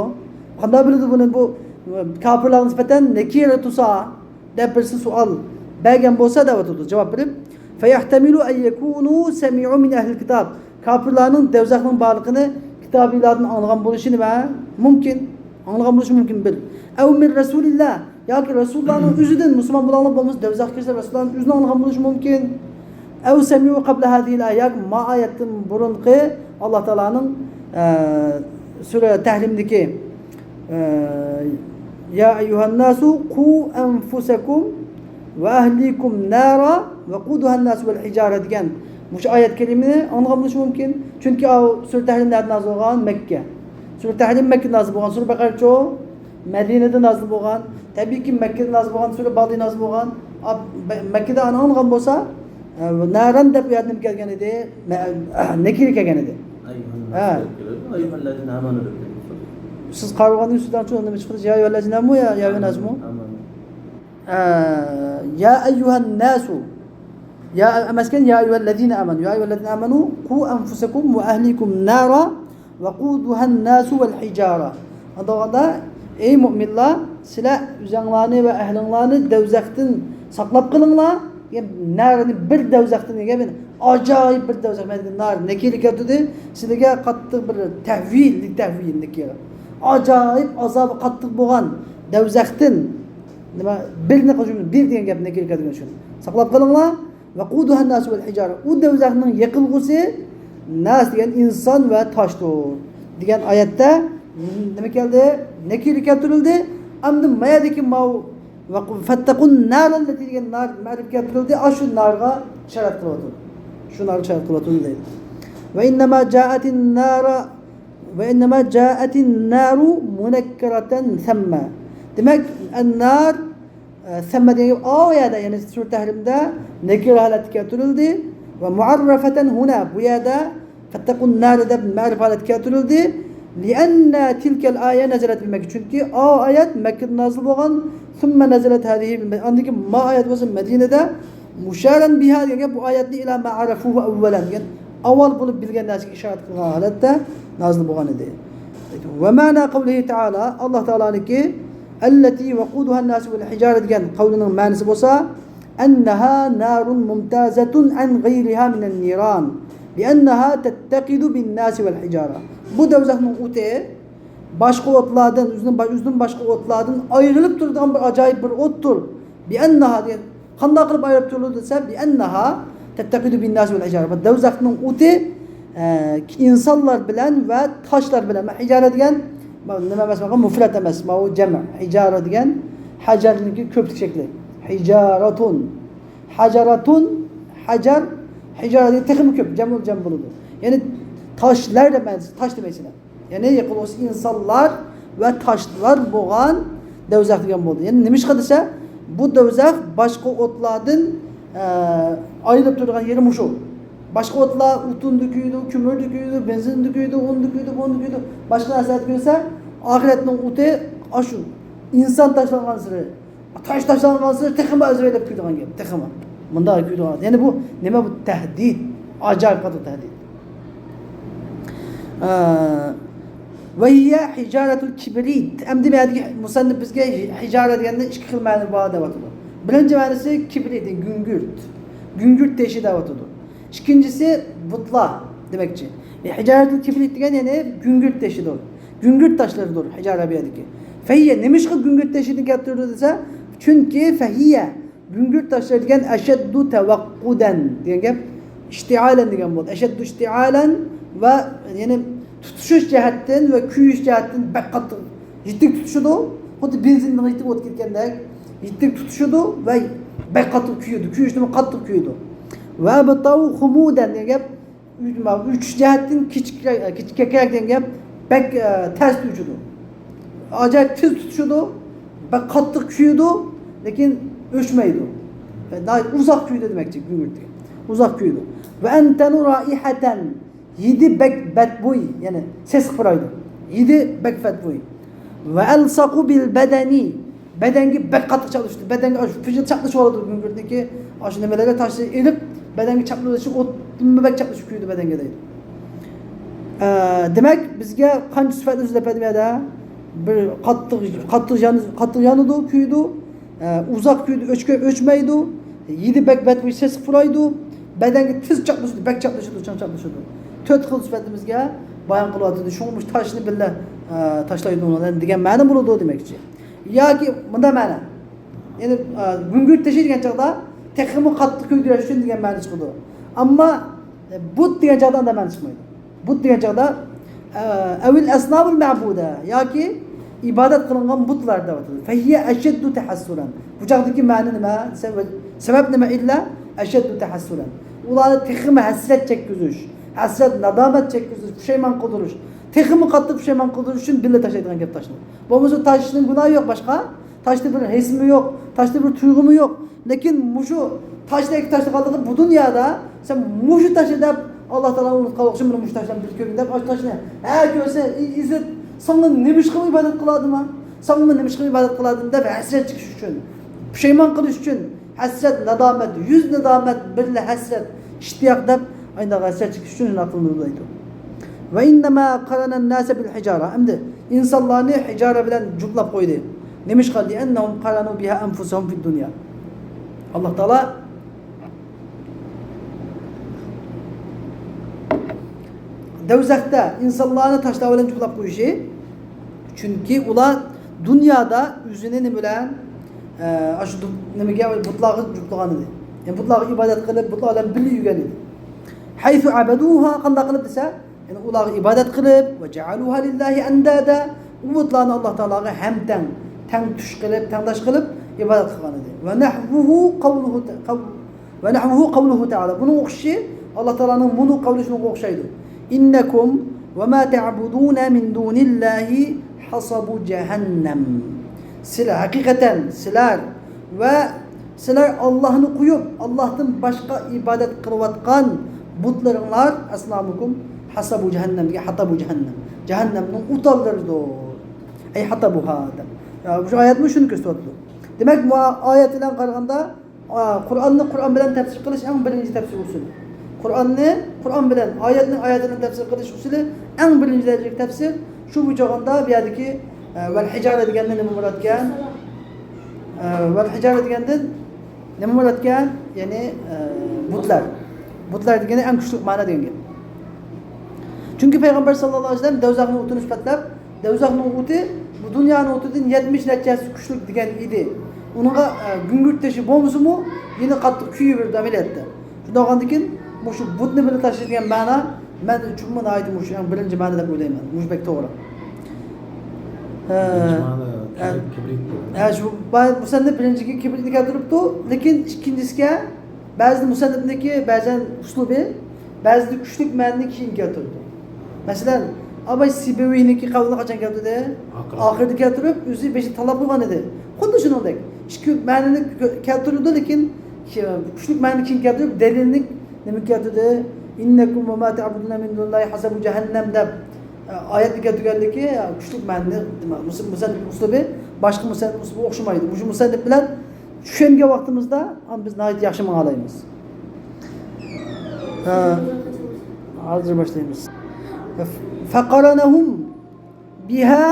قانداق بىلىدۇ بۇنى؟ بۇ كاپىرلارغا نىسبەتەن نەكىرە تۇسا دەپ بىرسى سوئال بەرگەن بولسا دەۋاتىدۇ، جاۋاب بېرىپ، فەيەھتەمىلۇ ئەن يەكۇنۇ سەمىئۇ مىن ئەھلىل كىتاب. كاپىرلارنىڭ دوزاخنىڭ بارلىقىنى كىتابىيلاردىن ئاڭلىغان بولۇشى نېمە؟ مۇمكىن. ئاڭلىغان بولۇشى مۇمكىن، بىر. ئەۋ مىن رەسۇلىللا، ياكى رەسۇللارنىڭ ئۆزىدىن، مۇسۇلمان بولغانلار بولمىسا، دوزاخقا كىرسە رەسۇللارنىڭ ئۆزىدىن ئاڭلىغان بولۇشى مۇمكىن. ئەۋ سەمىئۇ قەبلە ھازىھىل ئايە، ياكى ما ئايەتتىن بۇرۇنقى ئاللا تائالانىڭ، ئە، سۈرە تەھرىمدىكى، ئە، يا ئەييۇھەن ناسۇ قۇ ئەنفۇسەكۇم ۋە ئەھلىكۇم نارا ۋەقۇدۇھەن ناسۇ ۋەل ھىجارە دېگەن مۇشۇ ئايەت كەرىمىنى ئاڭلىغان بولۇشى مۇمكىن. چۈنكى ئاۋۇ سۈرە تەھرىم نەدە نازىل بولغان؟ مەككە. سۈرە تەھرىم مەككىدە نازىل بولغان. سۈرە بەقەرىچۇ؟ مەدىنىدە نازىل بولغان. تەبىئىيكى، مەككىدە نازىل بولغان سۈرە بالدى نازىل بولغان. ئا، بە-، مەككىدە ئانا ئاڭلىغان بولسا، ئە، ناران دەپ ئۇ يەردە نېمە كەلگەن ئىدى؟ مە-، نەكىرە كەلگەن ئىدى. ئەييۇھەنناس ھە. دەپ كېلىدۇ. ئەييۇھەللەزىنە ئامەنۇ دەپ كېلىدۇ. سىز قارىغاندا ئۈستىدىن چوڭ نېمە چىقىدۇ؟ يا ئەييۇھەللەزىنە ئامەنۇ، يا، يا ئەييۇھەنناسمۇ؟ ئامەنۇ. ئە، يا ئەييۇھەنناسۇ. يا ئەمەسكەن، يا ئەييۇھەللەزىنە ئامەنۇ. يا ئەييۇھەللەزىنە ئامەنۇ، قۇ ئەنفۇسەكۇم ۋە ئەھلىكۇم نارا ۋەقۇدۇھەنناسۇ ۋەلھىجارە. ئۇنداق بولغاندا، ئەي مۆمىنلار، سىلەر ئۆزۈڭلارنى ۋە ئەھلىڭلارنى دەۋزەختىن ساقلاپ قېلىڭلار. يەنى نارنى بىر دەۋزەختىن دېگەن، يەنى ئاجايىپ بىر دەۋزەخ، مەنىكى نار نەكىرە كەلتۈردى. سىلەرگە قاتتىق بىر تەھۋىل، تەھۋىل نەكىرە. ئاجايىپ ئازابى قاتتىق بولغان دەۋزەختىن، نېمە، بىرنى قوشۇپ، بىر دېگەن گەپ نەكىرە كەلتۈرگەن شۇ. ساقلاپ قېلىڭلار. ۋەقۇدۇھەنناسۇ ۋەلھىجارە. ئۇ دەۋزەخنىڭ يېقىلغۇسى ناس دېگەن ئىنسان ۋە تاشتۇر دېگەن ئايەتتە نېمە كەلدى؟ نەكىرە كەلتۈرۈلدى. ئەمدى ما يەردىكى ماۋۇ ۋەقۇ-، فەتتەقۇن نارەللەتى دېگەن نار مەرىپە كەلتۈرۈلدى. ئاشۇ نارغا ئىشارەت قىلىۋاتىدۇ. شۇ نارغا ئىشارەت قىلىۋاتىدۇ دەيدۇ. ۋە ئىننەما جائەتىن نارا، ۋە ئىننەما جائەتىن نارۇ مۇنەككەرەتەن سەممە. دېمەك، ئەننار، ئە، سەممە دېگەن گەپ ئاۋۇ يەردە، يەنى سۈرە تەھرىمدە نەكىرە ھالەتتە كەلتۈرۈلدى. ۋە مۇئەررەفەتەن ھۇنا، بۇ يەردە فەتتەقۇن نار دەپ مەرىپە ھالەتتە كەلتۈرۈلدى. لىئەننە تىلكەل ئايە نەزەلەت بىمەككە. چۈنكى ئاۋۇ ئايەت مەككىدە نازىل بولغان. ثم نزلت هذه، ئاندىن كېيىن ما ئايەت بولسا مەدىنىدە. مۇشارەن بىھا دېگەن گەپ بۇ ئايەتنى ئىلا ما ئارەفۇھۇ ئەۋۋەلەن دېگەن، ئاۋۋال بولۇپ بىلگەن نەرسىگە ئىشارەت قىلغان ھالەتتە نازىل بولغان ئىدى. ۋە مەنا قەۋلىھى تەئالا، ئاللا تائالانىڭكى، ئەللەتى ۋەقۇدۇھەن ناسۇ ۋەل ھىجارە دېگەن قەۋلىنىڭ مەنىسى بولسا، ئەننەھا نارۇن مۇمتازەتۇن ئەن غەيرىھا مىنەن نىران، بىئەننەھا تەتتەقىدۇ بىن ناسى ۋەل ھىجارە. بۇ دەۋزەخنىڭ ئوتى باشقا ئوتلاردىن، ئۆزىدىن، ئۆزىدىن باشقا ئوتلاردىن ئايرىلىپ تۇرىدىغان بىر ئاجايىپ بىر ئوتتۇر. بىئەننەھا دېگەن، قانداق قىلىپ ئايرىپ تۇرۇلىدۇ دېسە، بىئەننەھا تەتتەقىدۇ بىنناسى ۋەل ھىجارە. بۇ دەۋزەخنىڭ ئوتى، ئە، ئىنسانلار بىلەن ۋە تاشلار بىلەن. ھىجارە دېگەن نېمە ئەمەس، مۇفرەت ئەمەس، ماۋۇ جەمئ. ھىجارە دېگەن ھەجەرنىڭكى كۆپلۈك شەكلى. ھىجارەتۇن. ھەجەرەتۇن، ھەجەر، ھىجارە دېگەن تېخىمۇ كۆپ، جەمئۇل جەم بولىدۇ. يەنى تاشلار دەپ مەنىسى، تاش دېمەيسىلەر. يەنى يېقىلغۇسى ئىنسانلار ۋە تاشلار بولغان دەۋزەخ دېگەن بولدى. يەنى نېمىشقا دېسە، بۇ دەۋزەخ باشقا ئوتلاردىن، ئە، ئايرىلىپ تۇرىدىغان يېرى مۇشۇ. باشقا ئوتلار ئوتۇندا كۆيىدۇ، كۆمۈردە كۆيىدۇ، بېنزىندا كۆيىدۇ، ئۇندا كۆيىدۇ، بۇندا كۆيىدۇ، باشقا نەرسىلەردە كۆيسە، ئاخىرەتنىڭ ئوتى ئاشۇ ئىنسان تاشلانغانسېرى، تاش تاشلانغانسېرى تېخىمۇ ئەزۋەيلەپ كۆيىدىغان گەپ، تېخىمۇ. مۇنداق كۆيىدىغان. يەنى بۇ نېمە بۇ؟ تەھدىت. ئاجايىپ قاتتىق تەھدىت. ئە، ۋە ھىيە ھىجارەتۇل كىبرىت. ئەمدى بۇ يەردىكى مۇسەننىپ بىزگە ھىجارە دېگەندە ئىككى خىل مەنە بار دەۋاتىدۇ. بىرىنچى مەنىسى كىبرىت، گۈڭگۈرت. گۈڭگۈرت تېشى دەۋاتىدۇ. ئىككىنچىسى بۇتلار دېمەكچى. ھىجارەتۇل كىبرىت دېگەن يەنى گۈڭگۈرت تېشىدۇر. گۈڭگۈرت تاشلىرىدۇر ھىجارە بۇ يەردىكى. فەھىيە، نېمىشقا گۈڭگۈرت تېشىدىن كەلتۈرىدۇ دېسە، چۈنكى فەھىيە، گۈڭگۈرت تاشلار دېگەن، ئەشەددۇ تەۋەققۇدەن دېگەن گەپ، ئىشتىئالەن دېگەن بولدى. ئەشەددۇ ئىشتىئالەن ۋە يەنى تۇتۇشۇش جەھەتتىن ۋە كۆيۈش جەھەتتىن بەك قاتتىق، يېتىك تۇتۇشىدۇ. خۇددى بېنزىننىڭ يېتىك ئوت كەتكەندەك يېتىك تۇتۇشىدۇ ۋە بەك قاتتىق كۆيىدۇ. كۆيۈشتىنمۇ قاتتىق كۆيىدۇ. ۋە بىتاۋ خۇمۇدەن دېگەن گەپ، ئۆچۈش جەھەتتىن كېچىك، كېچىككەنرەك دېگەن گەپ، بەك، ئە، تەستە ئۆچىدۇ. ئاجايىپ تېز تۇتىشىدۇ، بەك قاتتىق كۆيىدۇ، لېكىن ئۆچمەيدۇ. ناھايىتى ئۇزاق كۆيىدۇ دېمەكچى، گۈڭگۈرت دېگەن. ئۇزاق كۆيىدۇ. ۋە ئەنتەنۇ رائىھەتەن، ھىدى بەك بەتبۇي، يەنى سېسىق پۇرايدۇ. ھىدى بەك بەتبۇي. ۋە ئەلسەقۇ بىل بەدەنى، بەدەنگە بەك قاتتىق چاپلىشىدۇ. بەدەنگە ئاشۇ پىژىل چاپلىشىۋالىدۇ گۈڭگۈرتنىكى. ئاشۇ نېمىلەرگە تاشنى ئېلىپ، بەدەنگە چاپلىۋېلىشى ئوتتىنمۇ بەك چاپلىشىپ كۆيىدۇ بەدەنگە دەيدۇ. ئە، دېمەك، بىزگە قانچە سۈپەتنى سۆزلەپ بەردىم يەردە؟ بىر قاتتىق، قاتتىق يان-، قاتتىق يانىدۇ، كۆيىدۇ. ئە، ئۇزاق كۆيىدۇ، ئۆچكە-، ئۆچمەيدۇ. ھىدى بەك بەتبۇي، سېسىق پۇرايدۇ. بەدەنگە تېز چاپلىشىدۇ، بەك چاپلىشىدۇ، چىڭ چاپلىشىدۇ. تۆت خىل سۈپەتنى بىزگە بايان قىلىۋاتىدۇ. شۇڭا مۇشۇ تاشنى بىللە، ئە، تاشلايدۇ دېگەن مەنە بولىدۇ دېمەكچى. ياكى مۇنداق مەنە. يەنى، ئە، گۈڭگۈرت تېشى دېگەن چاغدا تېخىمۇ قاتتىق كۆيدۈرۈش ئۈچۈن دېگەن مەنە چىقىدۇ. ئەمما، ئە، بۇت دېگەن چاغدا ئانداق مەنە چىقمايدۇ. بۇت دېگەن چاغدا، ئە، ئەۋىل ئەسنامۇل مەبۇدە ياكى ئىبادەت قىلىنغان بۇتلار دەۋاتىدۇ. فەھىيە ئەشەددۇ تەھەسسۇرەن. بۇ چاغدىكى مەنە نېمە؟ سەۋەب، سەۋەب نېمە ئىللە؟ ئەشەددۇ تەھەسسۇرەن. ئۇلارنى تېخىمۇ ھەسرەت چەككۈزۈش، ھەسرەت، نادامەت چەككۈزۈش، پۇشايمان قىلدۇرۇش، تېخىمۇ قاتتىق پۇشايمان قىلدۇرۇش ئۈچۈن بىللە تاشلايدىغان گەپ تاشنى. بولمىسا تاشنىڭ گۇناھى يوق باشقا. تاشتا بىر ھېسمۇ يوق، تاشتا بىر تۇيغۇمۇ يوق. لېكىن مۇشۇ تاشنى ئەكىپ تاشلىغانلىقى بۇ دۇنيادا سەن مۇشۇ تاشنى دەپ، ئاللا تائالانى ئۇنتۇپ قالغۇچە مانا مۇشۇ تاشلارنى بىر كۆرگىن دەپ، ئاشۇ تاشنى ھە كۆرسە، ئى ئىززەت، ساڭا نېمىشقا ئىبادەت قىلادىما؟ ساڭا نېمىشقا ئىبادەت قىلادىم دەپ ھەسرەت چېكىش ئۈچۈن، پۇشايمان قىلىش ئۈچۈن، ھەسرەت، نادامەت، يۈز نادامەت، بىللە ھەسرەت، ئىشتىياق دەپ، ئاينداق ھەسرەت چېكىش ئۈچۈن شۇنداق قىلىنىدۇ دەيدۇ. ۋە ئىننەما قارانەن ناسە بىل ھىجارە. ئەمدى ئىنسانلارنى ھىجارە بىلەن جۇپلاپ قويدى. نېمىشقا؟ لىئەننەھۇم قارانۇ بىھا ئەنفۇسەھۇم فىد دۇنيا. ئاللا تائالا دوزاختا ئىنسانلارنى تاشلار بىلەن جۇپلاپ قويۇشى، چۈنكى ئۇلار دۇنيادا ئۆزىنى نېمە بىلەن، ئە، ئاشۇ دۇ-، نېمىگە، بۇتلارغا جۇپلىغان ئىدى. يەنى بۇتلارغا ئىبادەت قىلىپ، بۇتلار بىلەن بىللە يۈرگەن ئىدى. ھەيسۇ ئەبەدۇھا، قانداق قىلىپ دېسە، يەنى ئۇلارغا ئىبادەت قىلىپ، ۋە جەئەلۇھا لىللاھى ئەندادا، ئۇ بۇتلارنى ئاللا تائالاغا ھەمتەڭ، تەڭتۇش قىلىپ، تەڭداش قىلىپ ئىبادەت قىلغان ئىدى. ۋە نەھۋۇھۇ قەۋلۇھۇ تە-، قەۋ-، ۋە نەھۋۇھۇ قەۋلۇھۇ تەئالا. بۇنىڭ ئوخشىشى، ئاللا تائالانىڭ مۇنۇ قەۋلى شۇنىڭغا ئوخشايدۇ. ئىننەكۇم ۋە ما تەئبۇدۇنە مىن دۇنىللاھى ھەسەبۇ جەھەننەم. سىلەر، ھەقىقەتەن سىلەر ۋە سىلەر ئاللاھنى قويۇپ، ئاللاھتىن باشقا ئىبادەت قىلىۋاتقان بۇتلىرىڭلار، ئەسنامۇكۇم، ھەسەبۇ جەھەننەم دېگەن، ھەتەبۇ جەھەننەم، جەھەننەمنىڭ ئوتلىرىدۇر. ئەي ھەتەبۇھا دەپ. يا، شۇ ئايەتمۇ شۇنى كۆرسىتىۋاتىدۇ. دېمەك، بۇ ئايەت بىلەن قارىغاندا، ئا، قۇرئاننى قۇرئان بىلەن تەپسىر قىلىش ئەڭ بىرىنچى تەپسىر ئۇسۇلى. قۇرئاننى قۇرئان بىلەن، ئايەتنى ئايەت بىلەن تەپسىر قىلىش ئۇسۇلى ئەڭ بىرىنچى دەرىجىلىك تەپسىر. شۇ بويىچە ئالغاندا بۇ يەردىكى، ئە، ۋەل ھىجارە دېگەندىن نېمە مۇرادكەن؟ ئە، ۋەل ھىجارە دېگەندىن نېمە مۇرادكەن؟ يەنى، ئە، بۇتلار. بۇتلار دېگىنى ئەڭ كۈچلۈك مەنە دېگەن گەپ. چۈنكى پەيغەمبەر ساللاللاھۇ ئەلەيھى ۋەسەللەم دوزاخنىڭ ئوتىنى سۈپەتلەپ، دوزاخنىڭ ئوتى بۇ دۇنيانىڭ ئوتىدىن يەتمىش نەچچە ھەسسە كۈچلۈك دېگەن ئىدى. ئۇنىڭغا، ئە، گۈڭگۈرت تېشى بولمىسىمۇ، يەنە قاتتىق كۆيۈۋېرىدۇ ئەمەلىيەتتە. شۇنداق بولغاندىكىن، مۇشۇ بۇتنى بىللە تاشلىيدىغان مەنا مەن ئۈچۈنمۇ ناھايىتى مۇشۇ ئەڭ بىرىنچى مەنا دەپ ئويلايمەن. مۇشۇ بەك توغرا. ئە، بىرىنچى مەنا ئە، كىبرىت دېگەن. ئە، شۇ باي-، مۇسەننىپ بىرىنچىگە كىبرىتنى كەلتۈرۈپتۇ، لېكىن ئىككىنچىسىگە بەزىدە مۇسەننىپنىكى بەزەن ئۇسلۇبى، بەزىدە كۈچلۈك مەنىنى كېيىن كەلتۈرىدۇ. مەسىلەن، ئاباي سىبەۋىينىڭكى قەۋلىنى قاچان كەلتۈردى؟ ئاخىرىدا. ئاخىرىدا كەلتۈرۈپ، ئۆزى بېشىدا تاللاپ قويغان ئىدى. خۇددى شۇنىڭدەك. ئىككى مەنىنى كۆ-، كەلتۈرىدۇ، لېكىن كى-، كۈچلۈك مەنىنى كېيىن كەلتۈرۈپ، دەلىلنى نېمە كەلتۈردى؟ ئىننەكۇم ۋە ما تەئبۇدۇنە مىن دۇنىللاھى ھەسەبۇ جەھەننەم دەپ، ئە، ئايەتنى كەلتۈرگەنلىكى، ئە، كۈچلۈك مەنىنى، مۇسەننىپ ئۇسلۇبى باشقا مۇسەننىپ ئۇسلۇبىغا ئوخشىمايدۇ. مۇشۇ مۇسەننىپ بىلەن چۈشەنگەن ۋاقتىمىزدا، ئاندىن بىز ناھايىتى ياخشى ماڭالايمىز. ھە، ھازىر باشلايمىز. فقرنهم بها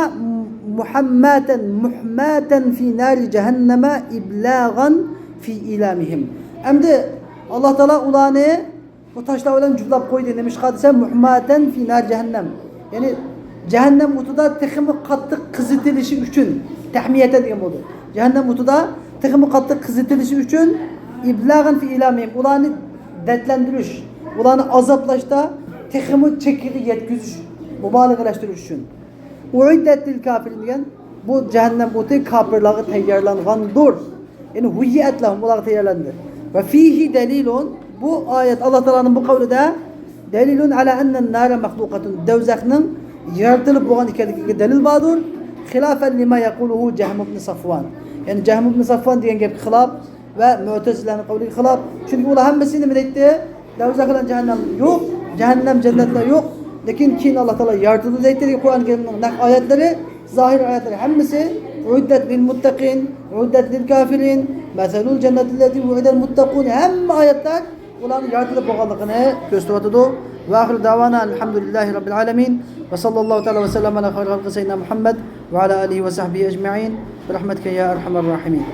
محماة، محماة في نار جهنم إبلاغا في إيلامهم. ئەمدى ئاللا تائالا ئۇلارنى بۇ تاشلار بىلەن جۇپلاپ قويدى. نېمىشقا دېسە، مۇھماتەن فى نار جەھەننەم. يەنى جەھەننەم ئوتىدا تېخىمۇ قاتتىق قىزىتىلىشى ئۈچۈن، تەھمىيەتەن دېگەن بولدى. جەھەننەم ئوتىدا تېخىمۇ قاتتىق قىزىتىلىشى ئۈچۈن، ئىبلاغەن فى ئىلامىم، ئۇلارنى دەردلەندۈرۈش، ئۇلارنى ئازابلاشتا تېخىمۇ چېكىگە يەتكۈزۈش، مۇبالىغىلەشتۈرۈش ئۈچۈن. ئۇئىددەت لىل كافىرىن دېگەن، بۇ جەھەننەم ئوتى كاپىرلارغا تەييارلانغاندۇر. يەنى ھۇييەت لەھۇم، ئۇلارغا تەييارلاندى. ۋە فىھى دەلىلۇن، بۇ ئايەت، ئاللا تائالانىڭ بۇ قەۋلىدە، دەلىلۇن ئەلا ئەننەن نارە مەخلۇقەتۇن، دوزاخنىڭ يارىتىلىپ بولغان ئىكەنلىكىگە دەلىل باردۇر. خىلافەن لىما يەقۇلۇھۇ جەھمۇ ئىبنى سەفۋان. يەنى جەھمۇ ئىبنى سەفۋان دېگەن گەپكە خىلاپ، ۋە مۆتەزىلەنىڭ قەۋلىگە خىلاپ. چۈنكى ئۇلار ھەممىسى نېمە دەيتتى؟ دوزاخ بىلەن جەھەننەم يوق، جەھەننەم، جەننەتلەر يوق. لېكىن كېيىن ئاللا تائالا يارىتىدۇ دەيتتى. قۇرئان كەرىمنىڭ نەق ئايەتلىرى، زاھىر ئايەتلىرى ھەممىسى، ئۇئىددەت لىل مۇتتەقىن، ئۇئىددەت لىل كافىرىن، مەسەلۇل جەننەتىللەتى ۋۇئىدەل مۇتتەقۇن، ھەممە ئايەتلەر ئۇلارنىڭ يارىتىلىپ بولغانلىقىنى كۆرسىتىۋاتىدۇ. ۋە ئاخىرۇ دەۋانا ئەنىل ھەمدۇلىللاھى رەببىل ئالەمىن. ۋە ساللاللاھۇ تائالا ۋە سەللەم ئەلا خەيرى خەلقى سەييىدىنا مۇھەممەد ۋە ئەلا ئالىھى ۋە سەھبىھى ئەجمەئىن. بىرەھمەتىكە يا ئەرھەمەر راھىمىن.